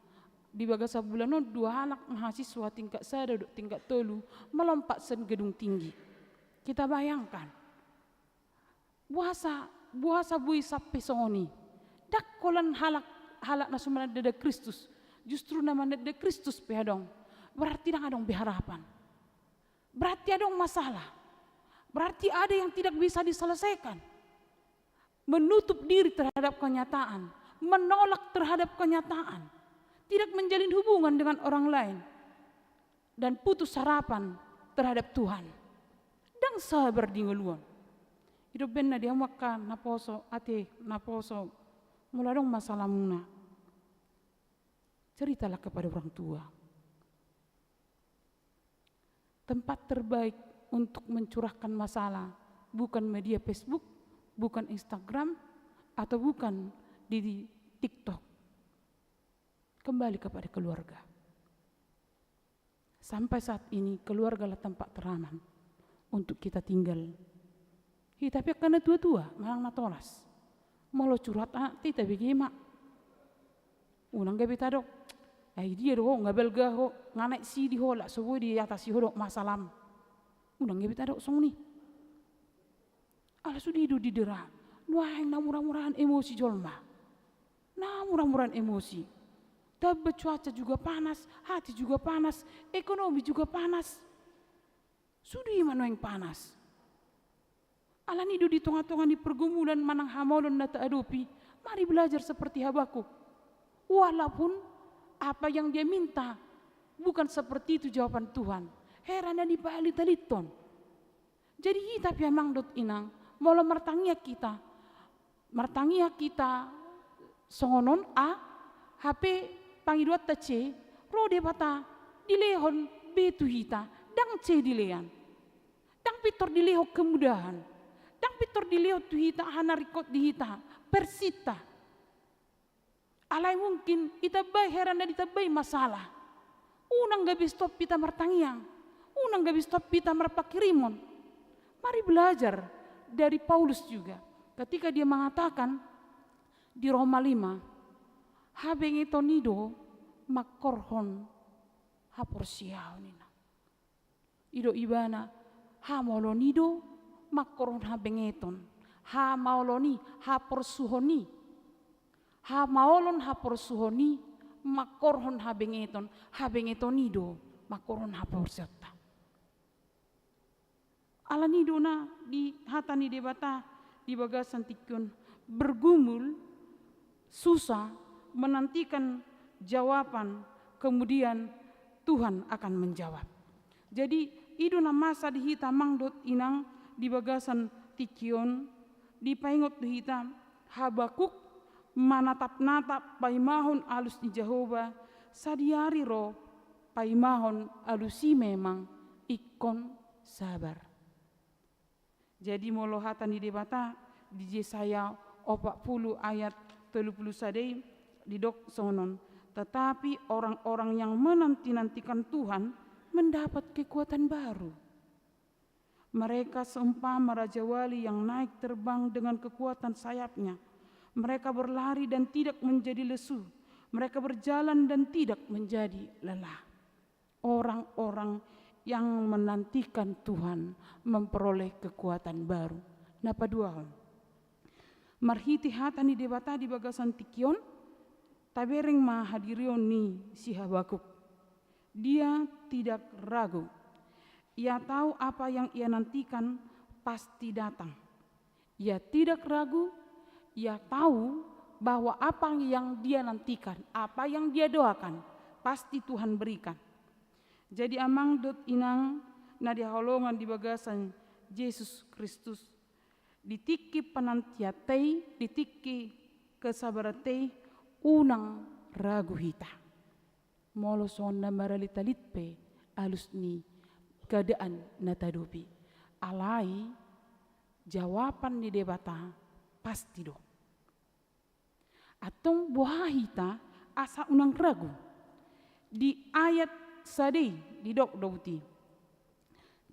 Di bagasan bulan on dua halak mahasiswa tingkat sada dohot tingkat tolu melompat sian gedung tinggi. Kita bayangkan. Boasa, boasa boi sampe songon i? Ndang holan halak, halak na so mananda Kristus. Justru na mananda Kristus pe adong. Berarti ndang adong be harapan. Berarti adong masalah. Berarti ada yang tidak bisa diselesaikan. Menutup diri terhadap kenyataan, menolak terhadap kenyataan, tidak menjalin hubungan dengan orang lain, dan putus harapan terhadap Tuhan. Dan sabar di ngolu on. Didok baen na di hamu angka na poso, ate na poso, molo adong masalamuna, ceritalah kepada orang tua. Tempat terbaik untuk mencurahkan masalah bukan media Facebook, bukan Instagram, atau bukan di, di TikTok. Kembali kepada keluarga. Sampai saat ini keluargalah tempat teraman untuk kita tinggal. Hita pe angka na tua-tua manang na tolas, molo curhat anak, hita bege ma. Unang gabe tadok, ai dia do ho, nga balga ho, nga naek sidi ho, lak so boi diatasi ho do masalam. Unang gabe tadok songon i. Ala sude do didera. Nuaeng na murah-murahan emosi jolma. Na murah-murahan emosi. Tamba cuaca juga panas, hati juga panas, ekonomi juga panas. Sude ma nuaeng panas. Alani do di tonga-tonga ni pergumulan manang hamaolon na taadopi, mari belajar seperti Habakuk. Walaupun apa yang dia minta bukan seperti itu jawaban Tuhan. Hera na dipalit-alithon. Jadi hita pe amang dohot inang, molo martangiang hita, martangiang hita songon on, a, hape pangidoanta C, ro Debata, dilehon be tu hita, ndang C dilean. Ndang pintor dilehon kemudahan. Ndang pintor dilehon tu hita aha na ringkot di hita, persinta. Alai mungkin ditambai hera na ditambai masalah. Unang gabe stop hita martangiang. Unang gabe stop hita marpanghirimon. Mari belajar dari Paulus juga. Ketika dia mengatakan di Roma lima, habengeton i do mangkorhon haporseaon, ninna. Didok ibana, hamaolon i do mangkorhon habengeton, hamaolon i, haporsuhon i. Hamaolon haporsuhon i mangkorhon habengeton, habengeton i do mangkorhon haporseaonta. Alani do na di hata ni Debata di bagasan tingki on, bergumul, susah, menantikan jawaban, kemudian Tuhan akan menjawab. Jadi, i do na masa di hita amang dohot inang di bagasan tingki on, dipaingot do hita, Habakuk manatap-natap paimahon alus ni Jahowa, sadiari ro paimahon alus i memang ingkon sabar. Jadi molo hata ni Debata di Jesaya opat puluh ayat tolu puluh sada i didok songon on, tetapi orang-orang yang menanti-nantikan Tuhan mendapat kekuatan baru. Mereka seumpama raja wali yang naik terbang dengan kekuatan sayapnya. Mereka berlari dan tidak menjadi lesu. Mereka berjalan dan tidak menjadi lelah. Orang-orang yang menantikan Tuhan memperoleh kekuatan baru. Na paduahon, marhite hata ni Debata di bagasan tingki on, tabereng ma hadirion ni si Habakuk. Dia tidak ragu. Ia tahu apa yang ia nantikan pasti datang. Ia tidak ragu, ia tahu bahwa apa yang dia nantikan, apa yang dia doakan, pasti Tuhan berikan. Jadi amang dohot inang na hinaholongan di bagasan Jesus Kristus, di tingki penantianta i, di tingki kesabaranta i, unang ragu hita. Molo songon na maralit-alit pe alus ni keadaan na taadopi, alai jawaban ni Debata pasti do. Antong boha hita asa unang ragu? Di ayat sada i didok do uti,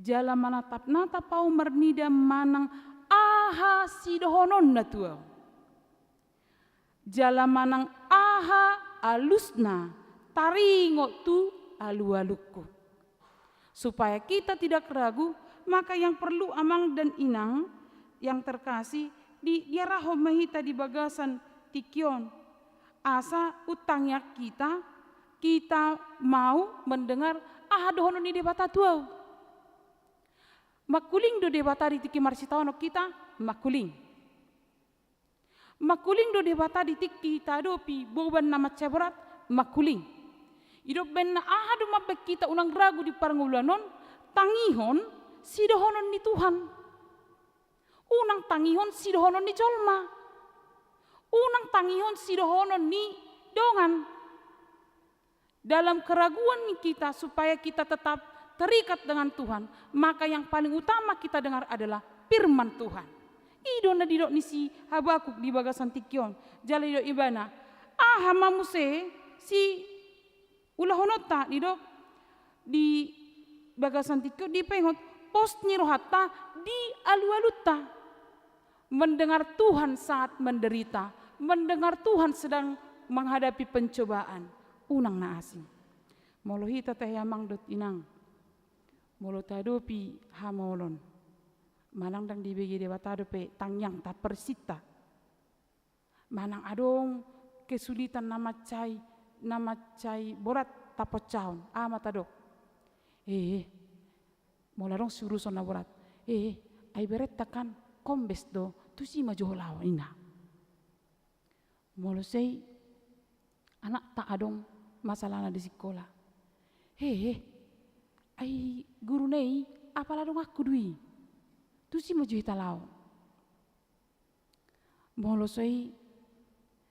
jala manatap-natap ahu marnida manang aha sidohononna tu ahu. Jala manang aha alusna taringot tu alualungku. Supaya kita tidak ragu, maka yang perlu amang dan inang yang terkasih, di, diarahon ma hita di bagasan tingki on. Asa unang tangiang hita, kita mau mendengar aha dohonon ni Debata tu ahu. Mangkuling do Debata di tingki marsitaonon hita, mangkuling. Mangkuling do Debata di tingki taadopi boban na mansai borat, mangkuling. Didok baen na aha do mambaen hita unang ragu di parngoluan on, tangihon sidohonon ni Tuhan. Unang tangihon sidohonon ni jolma. Unang tangihon sidohonon ni dongan. Dalam keraguan kita, supaya kita tetap terikat dengan Tuhan, maka yang paling utama kita dengar adalah firman Tuhan. I do na didok ni si Habakuk di bagasan tingki on. Jala didok ibana, aha ma muse siulahononta, didok di bagasan tingki on dipaingot, pos ni rohanta di alualunta. Mendengar Tuhan saat menderita, mendengar Tuhan sedang menghadapi pencobaan, unang na asing. Molo hita tahe amang dohot inang, molo tadopi hamaolon, manang ndang dibege Debata dope tangiangta, persinta, manang adong kesulitan na mansai, na mansai borat taponcahon, aha ma tadok? Eh, molo adong siuruson na borat, eh, ai berenta kan kombes do, tusi ma jo ho laho, ninna. Molo sai anakta adong masalahna di sikola, eh, ai guruna i apala donganku do i, tusi ma jo hita laho. Molo sai,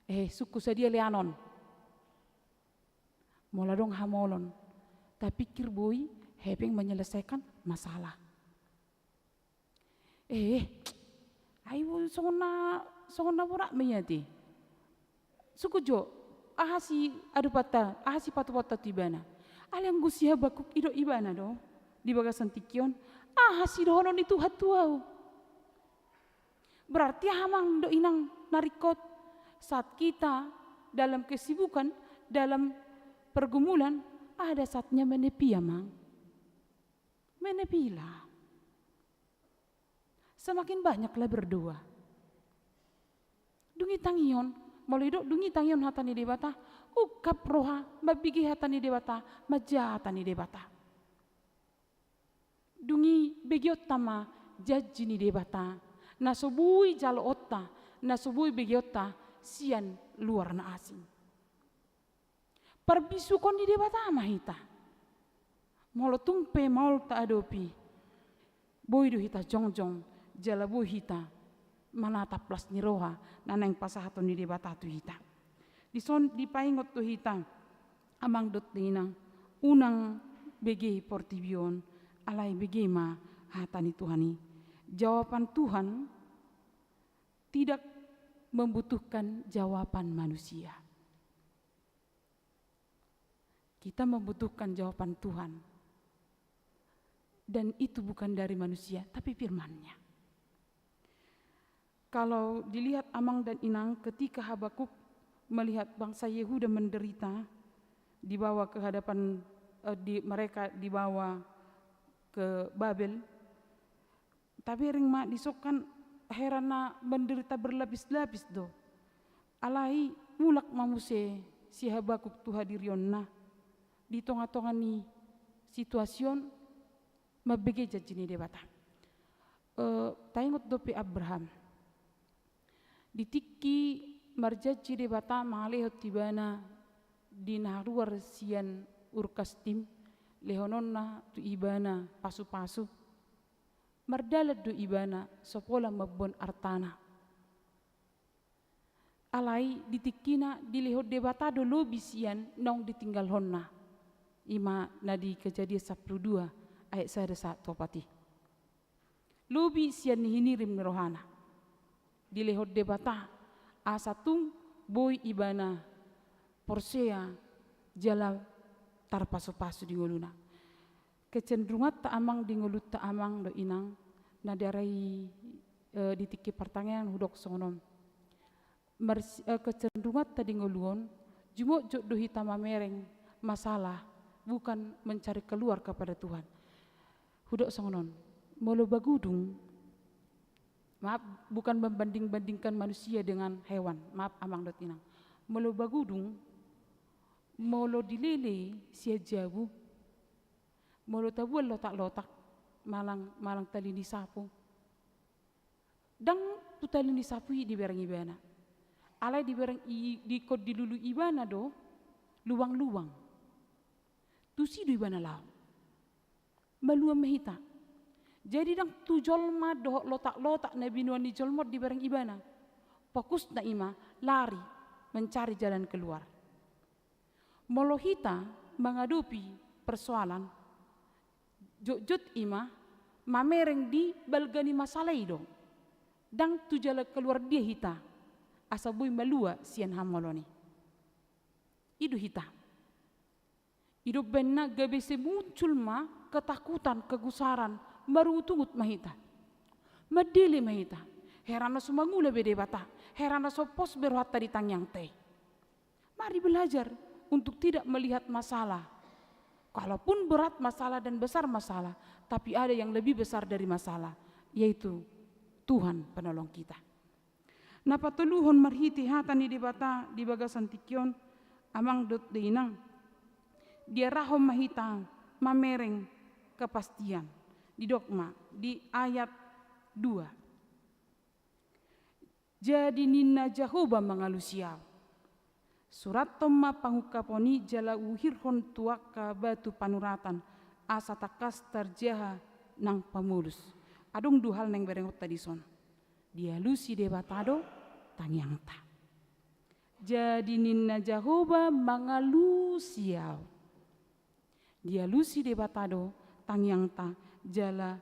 eh, sungkun sadia leanon. Molo adong hamaolon, tapikir boi hepeng menyelesaikan masalah. Eh, ai songon na, songon na borat ma i ate. Sungkun jo, aha siadopanta, aha sipatupaonta tu ibana. Alai anggo si Habakuk, didok ibana do di bagasan tingki on, aha sidohonon ni Tuhan tu ahu? Berarti aha amang dohot inang na ringkot, saat kita dalam kesibukan, dalam pergumulan, ada saatnya menepi amang. Menepilah. Semakin banyaklah berdoa. Dung i tangihon, molo didok dung i tangihon hata ni Debata, ungkap roha, mambege hata ni Debata, manja hata ni Debata. Dung i begeonta ma janji ni Debata, na so boi jaloonta, na so boi begeonta sian luar na asing. Parbisuhon ni Debata ma hita. Molo tung pe maol taadopi, boi do hita jongjong, jala boi hita manatap las ni roha na naeng pasahaton ni Debata tu hita. Dison dipaingot do hita, amang dohot inang, unang bege portibi on, alai bege ma hata ni Tuhan i. Jawaban Tuhan tidak membutuhkan jawaban manusia. Kita membutuhkan jawaban Tuhan. Dan itu bukan dari manusia, tapi firman-Nya. Kalau dilihat amang dan inang, ketika Habakuk melihat bangsa Yehuda menderita, dibawa ke hadapan, eh, di, mereka dibawa ke Babel, tabereng ma dison kan hera na menderita berlapis-lapis do. Alai mulak ma muse si Habakuk tu hadirionna di tonga-tonga ni situasi on, mambege janji ni Debata. Eh, taingot dope Abraham. Di tingki marjanji Debata mangalehon tu ibana di na haruar sian Ur Kasdim, lehononna tu ibana pasu-pasu. Mardalan do ibana so pola mamboan artana. Alai di tingkina dilehon Debata do lobi sian naung ditinggalhonna. I ma na di Kejadian sampulu dua ayat sada sahat tu opat i. Lobi sian na hinirim ni rohana. Dilehon Debata asa tung boi ibana porsea jala tarpasu-pasu di ngoluna. Kecenderunganta amang di ngolunta amang dohot inang, na diarai, eh, di tingki partangiangan hudok songon on. Mars-, eh, kecenderunganta di ngolu on, jumotjot do hita mamereng masalah, bukan mencari keluar kepada Tuhan. Hudok songon on, molo bagudung, maaf, bukan membanding-bandingkan manusia dengan hewan, maaf amang dohot inang. Molo bagudung, molo dilele sian jabu, molo taboan lotak-lotak, manang, manang tali ni sapu, ndang tu tali ni sapu i dibereng ibana. Alai dibereng i, dikon dilului ibana do lubang-lubang. Tusi do ibana laho. Maluam ma hita. Jadi ndang tu jolma dohot lotak-lotak na binoan ni jolma on dibereng ibana. Fokusna i ma lari mencari jalan keluar. Molo hita mangadopi persoalan, jotjot i ma mamereng di balga ni masalah i do. Ndang tu jalan keluar dia hita, asa boi malua sian hamaolon i. I do hita. I do umbahen na gabe sai muncul ma ketakutan, kegusaran, marungut-ungut ma hita. Mandele ma hita. Heran na so mangula be Debata, heran na so pos be rohanta di tangiangta i. Mari belajar untuk tidak melihat masalah. Kalaupun berat masalah dan besar masalah, tapi ada yang lebih besar dari masalah, yaitu Tuhan penolong kita. Na patoluhon, marhite hata ni Debata di bagasan tingki on, amang dohot inang, diarahon ma hita mamereng kepastian. Didok ma di ayat dua. Jadi ninna Jahowa mangalusi ahu: Surathon ma pangungkapon i jala uhirhon tu angka batu panuratan, asa tangkas tarjaha nang pamolus. Adong dua hal naeng berengonta dison. Dialusi Debata do tangiangta. Jadi ninna Jahowa mangalusi ahu. Dialusi Debata do tangiangta, jala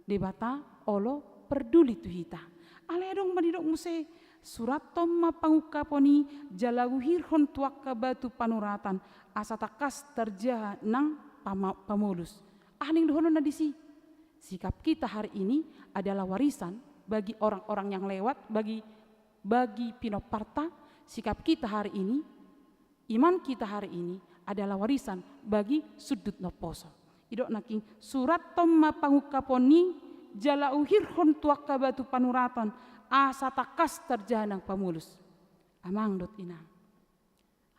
Debata olo perduli tu hita. Alai adong ma didok muse: Surathon ma pangungkapon i jala uhirhon tu angka batu panuratan, asa tangkas tarjaha nang pama-, pamolus. Aha naeng dohononna disi? Sikap kita hari ini adalah warisan bagi orang-orang yang lewat, bagi, bagi pinomparta. Sikap kita hari ini, iman kita hari ini adalah warisan bagi sundut naposo. Didok nangkin: Surathon ma pangungkapon i jala uhirhon tu angka batu panuratan, asa tangkas tarjaha nang pamolus. Amang dohot inang,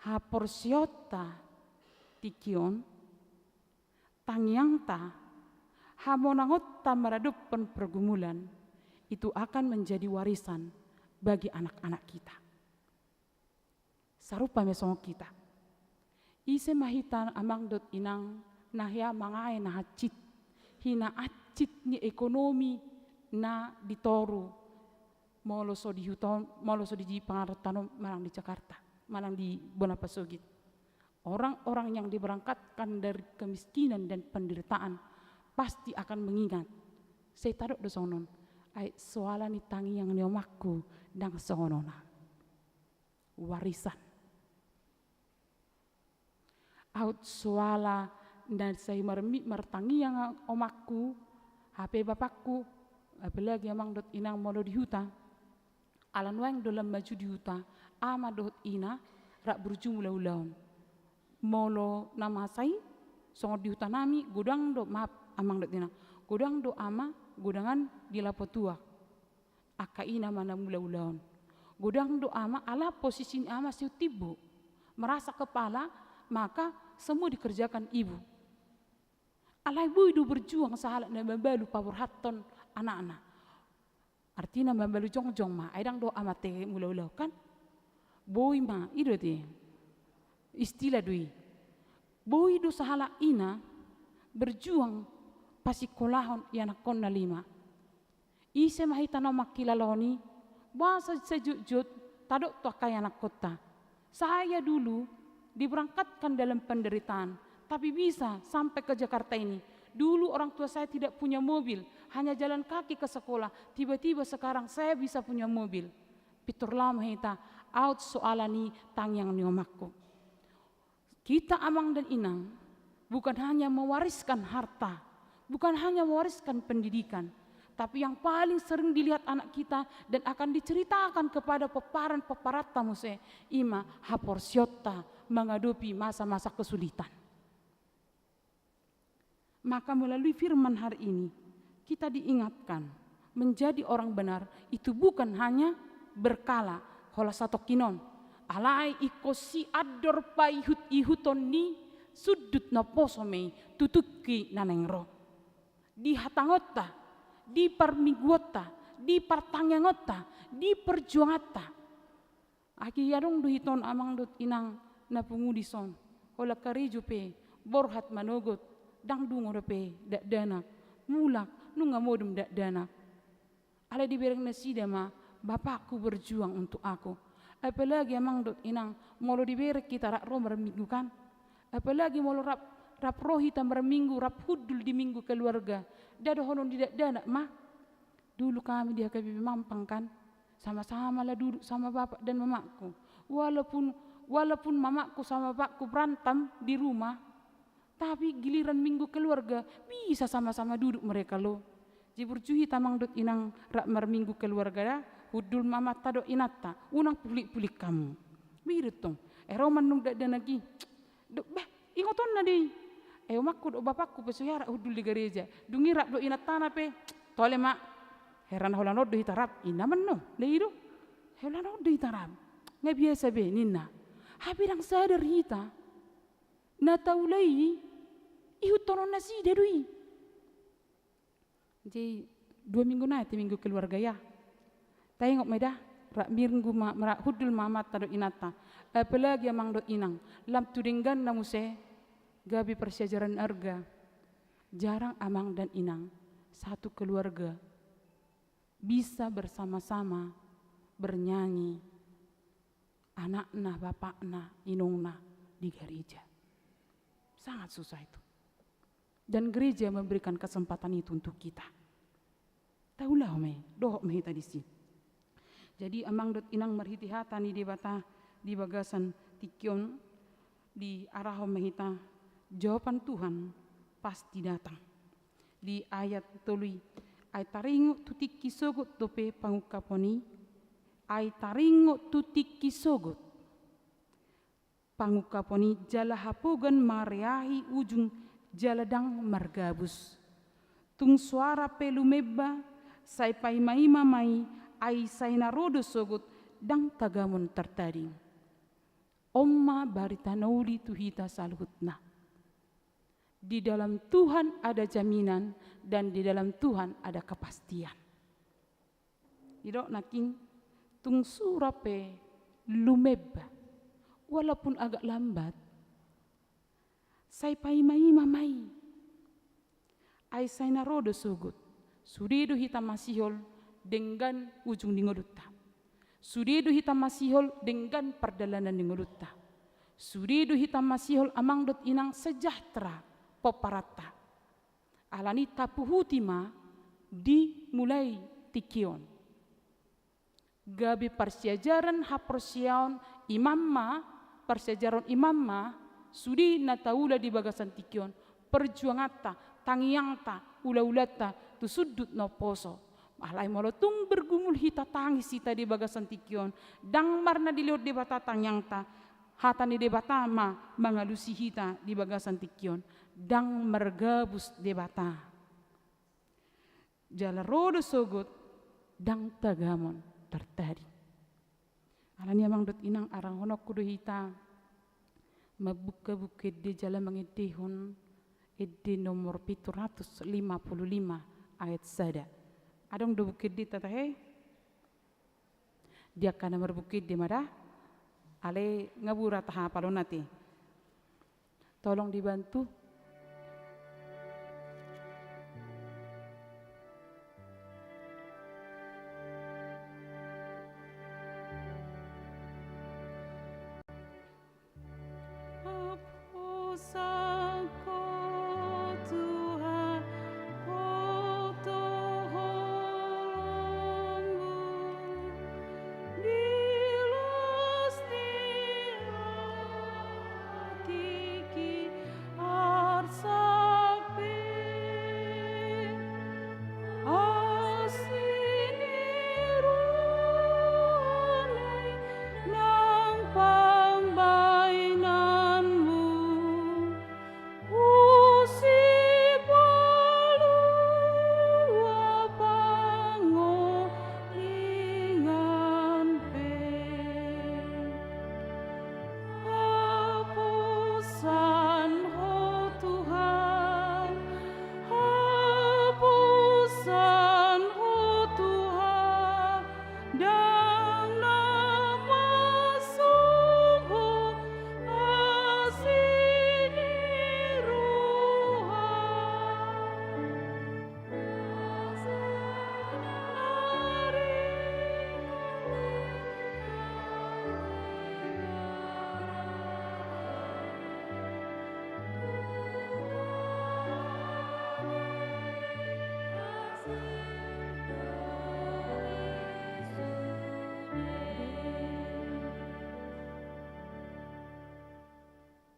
haporseaonta tingki on, tangiangta, hamonangonta maradophon pergumulan, itu akan menjadi warisan bagi anak-anak kita. Sarupa ma songon hita. Ise ma hita, amang dohot inang, na hea mangae na hansit, hinahansit ni ekonomi na di toru, molo so di huta on, molo so di pangarantoan on, manang di Jakarta, manang di bona pasogit. Orang-orang yang diberangkatkan dari kemiskinan dan penderitaan pasti akan mengingat. Sai tadok do songon on: Ai soala ni tangiang ni omakku ndang songon on. Warisan. Aut soala na sai marmi-, martangiang omakku, hape bapakku, apalagi amang dohot inang molo di huta. Ala nuaeng do lam maju di huta, ama dohot ina rap burju mulaulaon. Molo na masa i, songon di huta nami, godang do, maaf, amang dohot inang, godang do ama godangan di lapo tuak. Angka ina ma na mulaulaon. Godang do ama, ala posisi ni ama siu timbo. Merasa kepala, maka semua dikerjakan ibu. Alai boi do berjuang sahalak na mambalu paborhathon anakna. Artina mambalu jongjong ma, ai ndang do ama te mulaulaon kan? Boi ma, i do te. Istilah do i. Boi do sahalak ina berjuang pasikkolahon ianakkonna lima. Ise ma hita na mangkilalaon i, boasa sajotjot tadok tu angka ianakkonta. Saya dulu diberangkatkan dalam penderitaan, tapi bisa sampai ke Jakarta ini. Dulu orang tua saya tidak punya mobil, hanya jalan kaki ke sekolah. Tiba-tiba sekarang saya bisa punya mobil. Pintor laho ma hita, aut soala ni tangiang ni omakku. Kita amang dan inang bukan hanya mewariskan harta, bukan hanya mewariskan pendidikan, tapi yang paling sering dilihat anak kita dan akan diceritakan kepada pomparan-pomparanta muse, i ma haporseaonta mangadopi masa-masa kesulitan. Maka melalui firman hari ini, kita diingatkan, menjadi orang benar itu bukan hanya berkala holan satongkin on, alai ingkon siandor paihut-ihuton ni sundut naposo ma i tu tingki na naeng ro. Di hatangonta, di parmingguonta, di partangiangonta, di perjuanganta. Agi adong do hita on amang dohot inang na pungu dison, holan karejo pe, borhat manogot, ndang dungo dope dakdanak, mulak nunga modom dakdanak. Alai dibereng nasida ma, bapakku berjuang untuk aku. Apalagi amang dohot inang, molo dibereng hita rap ro marminggu kan. Apalagi molo rap, rap ro hita marminggu, rap hundul di minggu keluarga. Nda dohonon ni dakdanak ma. Dulu kami di H K B P Mampang kan, sama-sama lah duduk sama bapak dan mamakku. Walaupun, walaupun mamakku sama bapakku berantem di rumah, tapi giliran minggu keluarga, bisa sama-sama duduk mereka lo. Jadi burju hita amang dohot inang rap marminggu keluarga da, hundul ma amanta dohot inanta, unang pulik-pulik hamu. Mirip tong, eh, ro ma nunga dakdanak i. Dok, bah, ingotonna do i. Eh, omakku dohot bapakku pe so hea rap hundul di gareja. Dung i rap dohot inantana pe, tole ma. Hera na holan on do hita rap, inna ma annon, na i do. Holan on do hita rap. Nga biasa be, ninna. Hape ndang sadar hita. Na taula i, ihuthonon nasida do i. Jadi, dua minggu nai ate minggu keluarga ya. Taingot ma i da, rap minggu ma, rap hundul ma amanta dohot inanta. Apalagi amang dohot inang, lam tu dengganna muse, gabe parsiajaran arga. Jarang amang dan inang, satu keluarga, bisa bersama-sama bernyanyi. Anakna, bapakna, inongna di gareja. Sangat susah itu. Dan gereja memberikan kesempatan itu untuk kita. Taulahon ma i, dohot ma hita disi. Jadi amang dohot inang marhite hata ni Debata di bagasan tingki on diarahon ma hita jawaban Tuhan pasti datang. Di ayat tolu i, ai taringot tu tingki sogot dope pangungkapon i, ai taringot tu tingki sogot pangungkapon i jala hapogan mareahi ujung jala ndang margabus. Tung soara pe lumemba, sai paima-ima ma i, ai sai na ro do sogot, ndang tagamon tartading. On ma barita na uli tu hita saluhutna. Di dalam Tuhan ada jaminan dan di dalam Tuhan ada kepastian. Didok nangkin, tung soara pe lumemba, walaupun agak lambat, sai paima-ima ma i. Ai sai na ro do sogot, sude do hita masihol denggan ujung ni ngolunta. Sude do hita masihol denggan pardalanan ni ngolunta. Sude do hita masihol amang dohot inang sejahtera pomparanta. Alani i tapuhuti ma di mulai tingki on. Gabe parsiajaran haporseaon iman ma, parsiajaran iman ma, sude na taula di bagasan tingki on, perjuanganta, tangiangta, ulaulanta, tu sundut na umposo. Alai molo tung bergumul hita, tangis hita di bagasan tingki on, ndang marna dilehon Debata tangiangta, hata ni Debata ma mangalusi hita di bagasan tingki on, ndang margabus Debata. Jala ro do sogot, ndang tagamon tartading. Alani i amang dohot inang, arahononku do hita mambuka Buku Ende jala mangendehon Ende nomor pitu ratus lima puluh lima ayat sada. Adong do Buku Endenta tahe? Di angka na marbuku ende ma da, alai nga bura tahapalon ate. Tolong dibantu.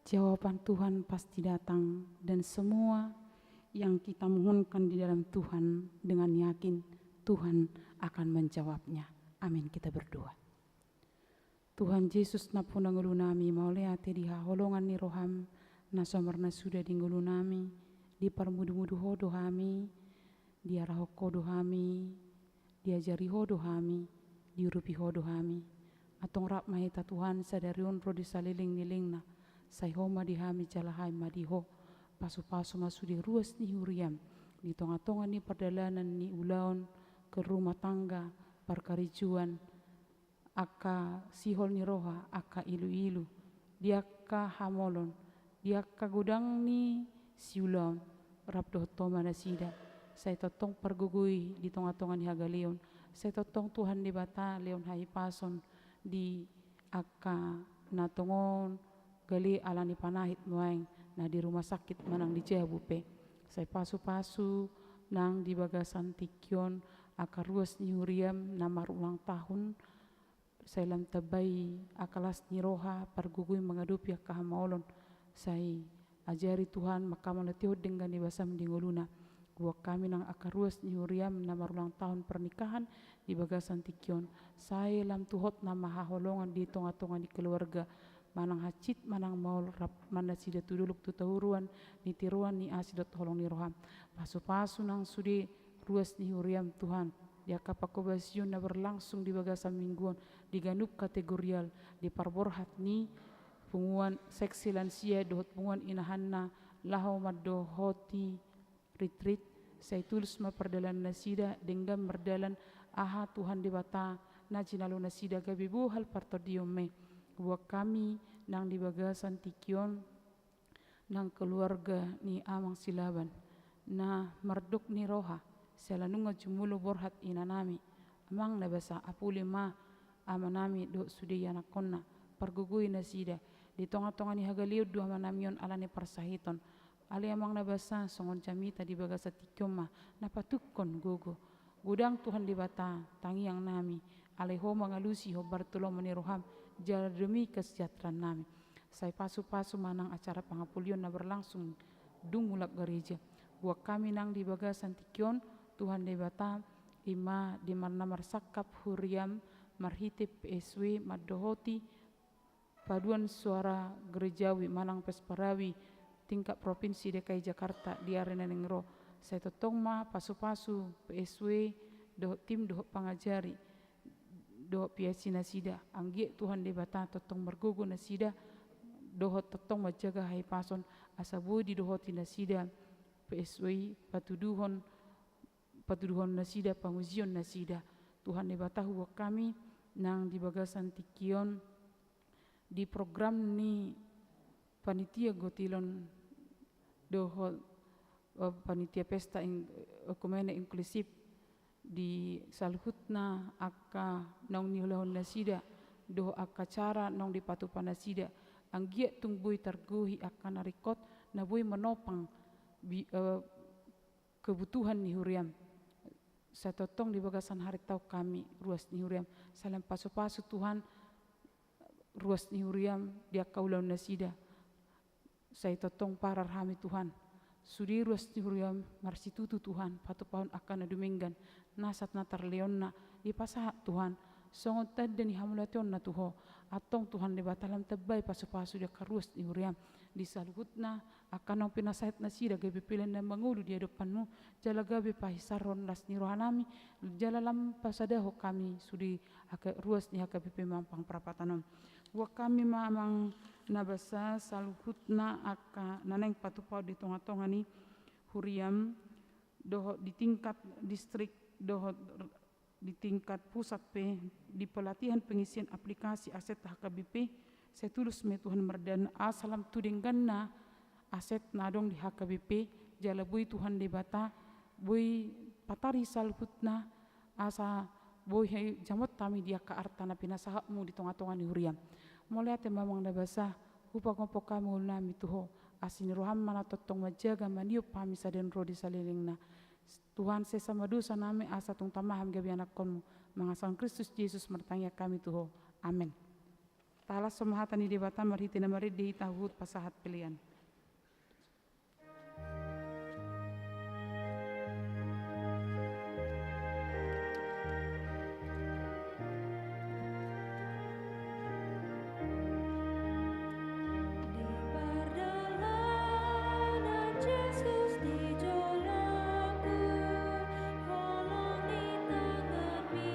Jawaban Tuhan pasti datang, dan semua yang kita mohonkan di dalam Tuhan, dengan yakin Tuhan akan menjawabnya. Amin. Kita berdoa. Tuhan Jesus, nampuna ngolunami, mauliate di haholongan ni roham na so marnasuda di ngolunami. Diparmudumudu Ho do hami, diarahon Ho do hami, diajari Ho do hami, diurupi Ho do hami. Antong rap ma hita Tuhan sadari on ro di saleleng ni lelengna, sai Ho ma di hami jala hami ma di Ho. Pasupasu ma sude ruas ni huriam di tongatonga ni pardalanan ni ulaon, ke rumah tangga, parkarejoan, angka sihol ni roha, angka iluilu, di angka hamolon, di angka godang ni siulaon, rap dohot Ho ma nasida. Sai tongtong pargogoi di tongatonga ni hagaleon. Sai tongtong Tuhan Debata lehon hahipason di angka na tongon gale ala ni panahit nuaeng, na di rumah sakit manang di jabu pe. Sai pasupasu nang di bagasan tingki on angka ruas ni huriam na marulang tahun, sai lam tambai angka las ni roha pargogoi mangadopi angka hamaolon. Sai ajari Tuhan manghamauliatehon denggan ni basam di ngoluna. Buat hami nang angka ruas ni huriam na marulang tahun pernikahan di bagasan tingki on, sai lam tu hotna ma haholongan di tongatonga ni keluarga, manang hansit manang maol, rap ma nasida tu dolok tu toruan ni tiruan ni asi dohot holong ni roham. Pasupasu nang sude ruas ni huriam Tuhan, di angka pangkobasion na berlangsung di bagasan minggu on, di ganup kategorial, di parborhat ni punguan seksi lansia dohot punguan inahanna laho mandohoti retreat, sai tulus ma pardalanan nasida, denggan mardalan, aha Tuhan Debata na jinalo nasida gabe bohal partondionmi. Buat hami nang di bagasan tingki on, nang keluarga ni Amang Silaban, na mardok ni roha, sai ala nunga jumolo borhat inanami. Amang na basa, apuli ma amanami dohot sude ianakhonna, pargogoi nasida. Di tongatonga ni hagaleon do amanami on ala ni parsahiton. Ale Amang na basa, songon jamita di bagasan tingki on ma na patungkon gogo. Godang Tuhan Debata tangiangnami, alai Ho mangalusi hombar tu lomo ni roham, jala demi kesejahteraannami. Sai pasupasu ma nang acara pangapulion na berlangsung dung mulak gareja. Buat hami nang di bagasan tingki on, Tuhan Debata, i ma di ma na marsangkap huriam marhite P S W mandohoti paduan suara gerejawi manang pesparawi tingkat provinsi D K I Jakarta di ari na naeng ro. Sai tongtong ma pasupasu P S W dohot tim dohot pangajari dohot P S C nasida. Anggiat Tuhan Debata tongtong margogo nasida dohot tongtong manjaga hahipason, asa boi didohoti nasida P S W i patuduhon, patuduhon nasida, pamujion nasida. Tuhan Debata, huboan hami nang di bagasan tingki on di program ni panitia gotilon dohot, eh, panitia pesta in-, ekumene inklusif, di saluhutna angka naung niulahon nasida dohot angka acara naung dipatupa nasida, anggiat tung boi targohi angka na ringkot, na boi manopang bi-, eh, kebutuhan ni huriam. Sai tongtong di bagasan harintaon hami ruas ni huriam. Sai lam pasupasu Tuhan ruas ni huriam di angka ulaon nasida. Sai tongtong parar hami Tuhan. Sude ruas ni huriam marsitutu Tuhan, patupahon angka na dumenggan, nasat na tarleonna, dipasahat Tuhan songon tanda ni hamauliateonna tu Ho. Antong Tuhan Debata, lam tambai pasupasu di angka ruas ni huriam, di saluhutna angka naung pinasahat nasida gabe pelean na mangolu di adopanMu, jala gabe pahinsarhon las ni rohanami, jala lam pasadahon hami sude angka ruas ni H K B P Mampang Prapatan on. Buat hami ma Amang na basa saluhutna angka na naeng patupahon di tongatonga ni huriam, dohot di tingkat distrik, dohot di tingkat pusat pe, di pelatihan pengisian aplikasi aset H K B P, sai tulus ma i Tuhan mardalan asa lam tu dengganna aset na adong di H K B P, jala boi Tuhan Debata, boi patari saluhutna, asa boi jamot hami di angka arta na pinasahatMu di tongatonga ni huriam. Mauliate ma Amang na basa, hupagompong hami ngolunami tu Ho, asi ni rohaM ma na tongtong manjaga maniop hami sadari on ro di salelengna. Tuhan, sesa ma dosanami asa tung tama hami gabe anakhonMu. Mangasahon Kristus Jesus martangiang hami tu Ho. Amen. Tahalashon ma hata ni Debata marhite na marende hita huhut pasahat pelean. Di pardalanan Jesus di joloku, holong ni tanganmi,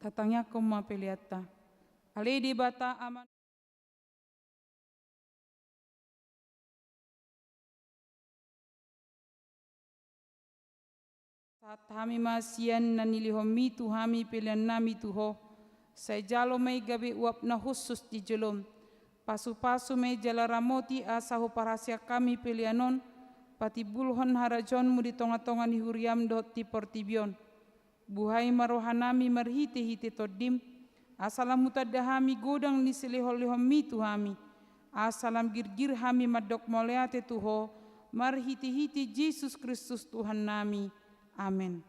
Tatangiangkon ma peleanta. Ale Debata Ama, sahat hami ma sian na nilehonmi tu hami peleannami tu Ho, sai jalo ma i gabe uap na hushus di jolom. Pasupasu ma i jala ramoti asa huparhaseang hami pelean on patimbulhon harajaonmu di tongatonga ni huriam dohot di portibi on. Buhai ma rohanami marhitehite Tondim, asa lam hutanda hami godang ni silehonlehonmi tu hami, asa lam girgir hami mandok mauliate tu Ho, marhitehite Jesus Kristus Tuhannami. Amen.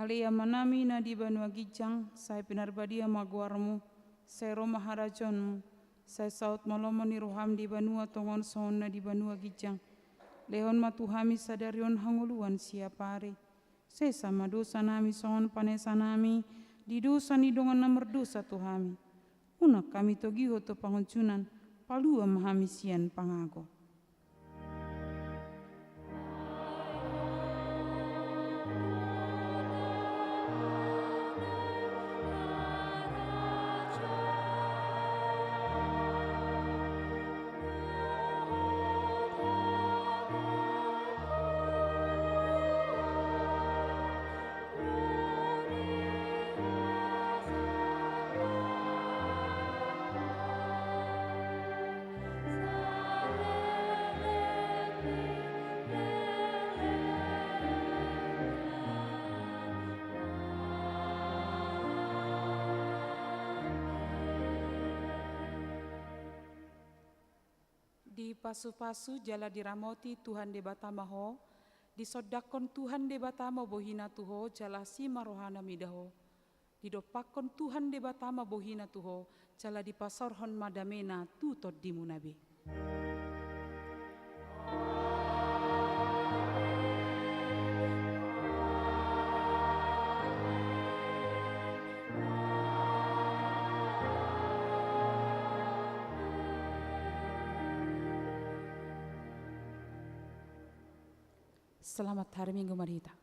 Ale Amanami na di banua ginjang, sai pinarbadia ma goarmu, sai ro ma harajaonmu, sai saut ma lomo ni roham di banua tonga on songon na di banua ginjang. Lehon ma tu hami sadari on hangoluan siapari. Sesa ma dosanami songon panesanami di dosa ni dongan na mardosa tu hami. Unang hami togihon tu pangunjunan, palua ma hami sian pangago. Dipasupasu jala diramoti Tuhan Debata ma ho, disondangkon Tuhan Debata ma bohina tu ho jala asi ma rohana mida ho. Didompakkon Tuhan Debata ma bohina tu ho, jala dipasaorhon ma damena tu tondimuna be. Selamat hari Minggu ma di hita.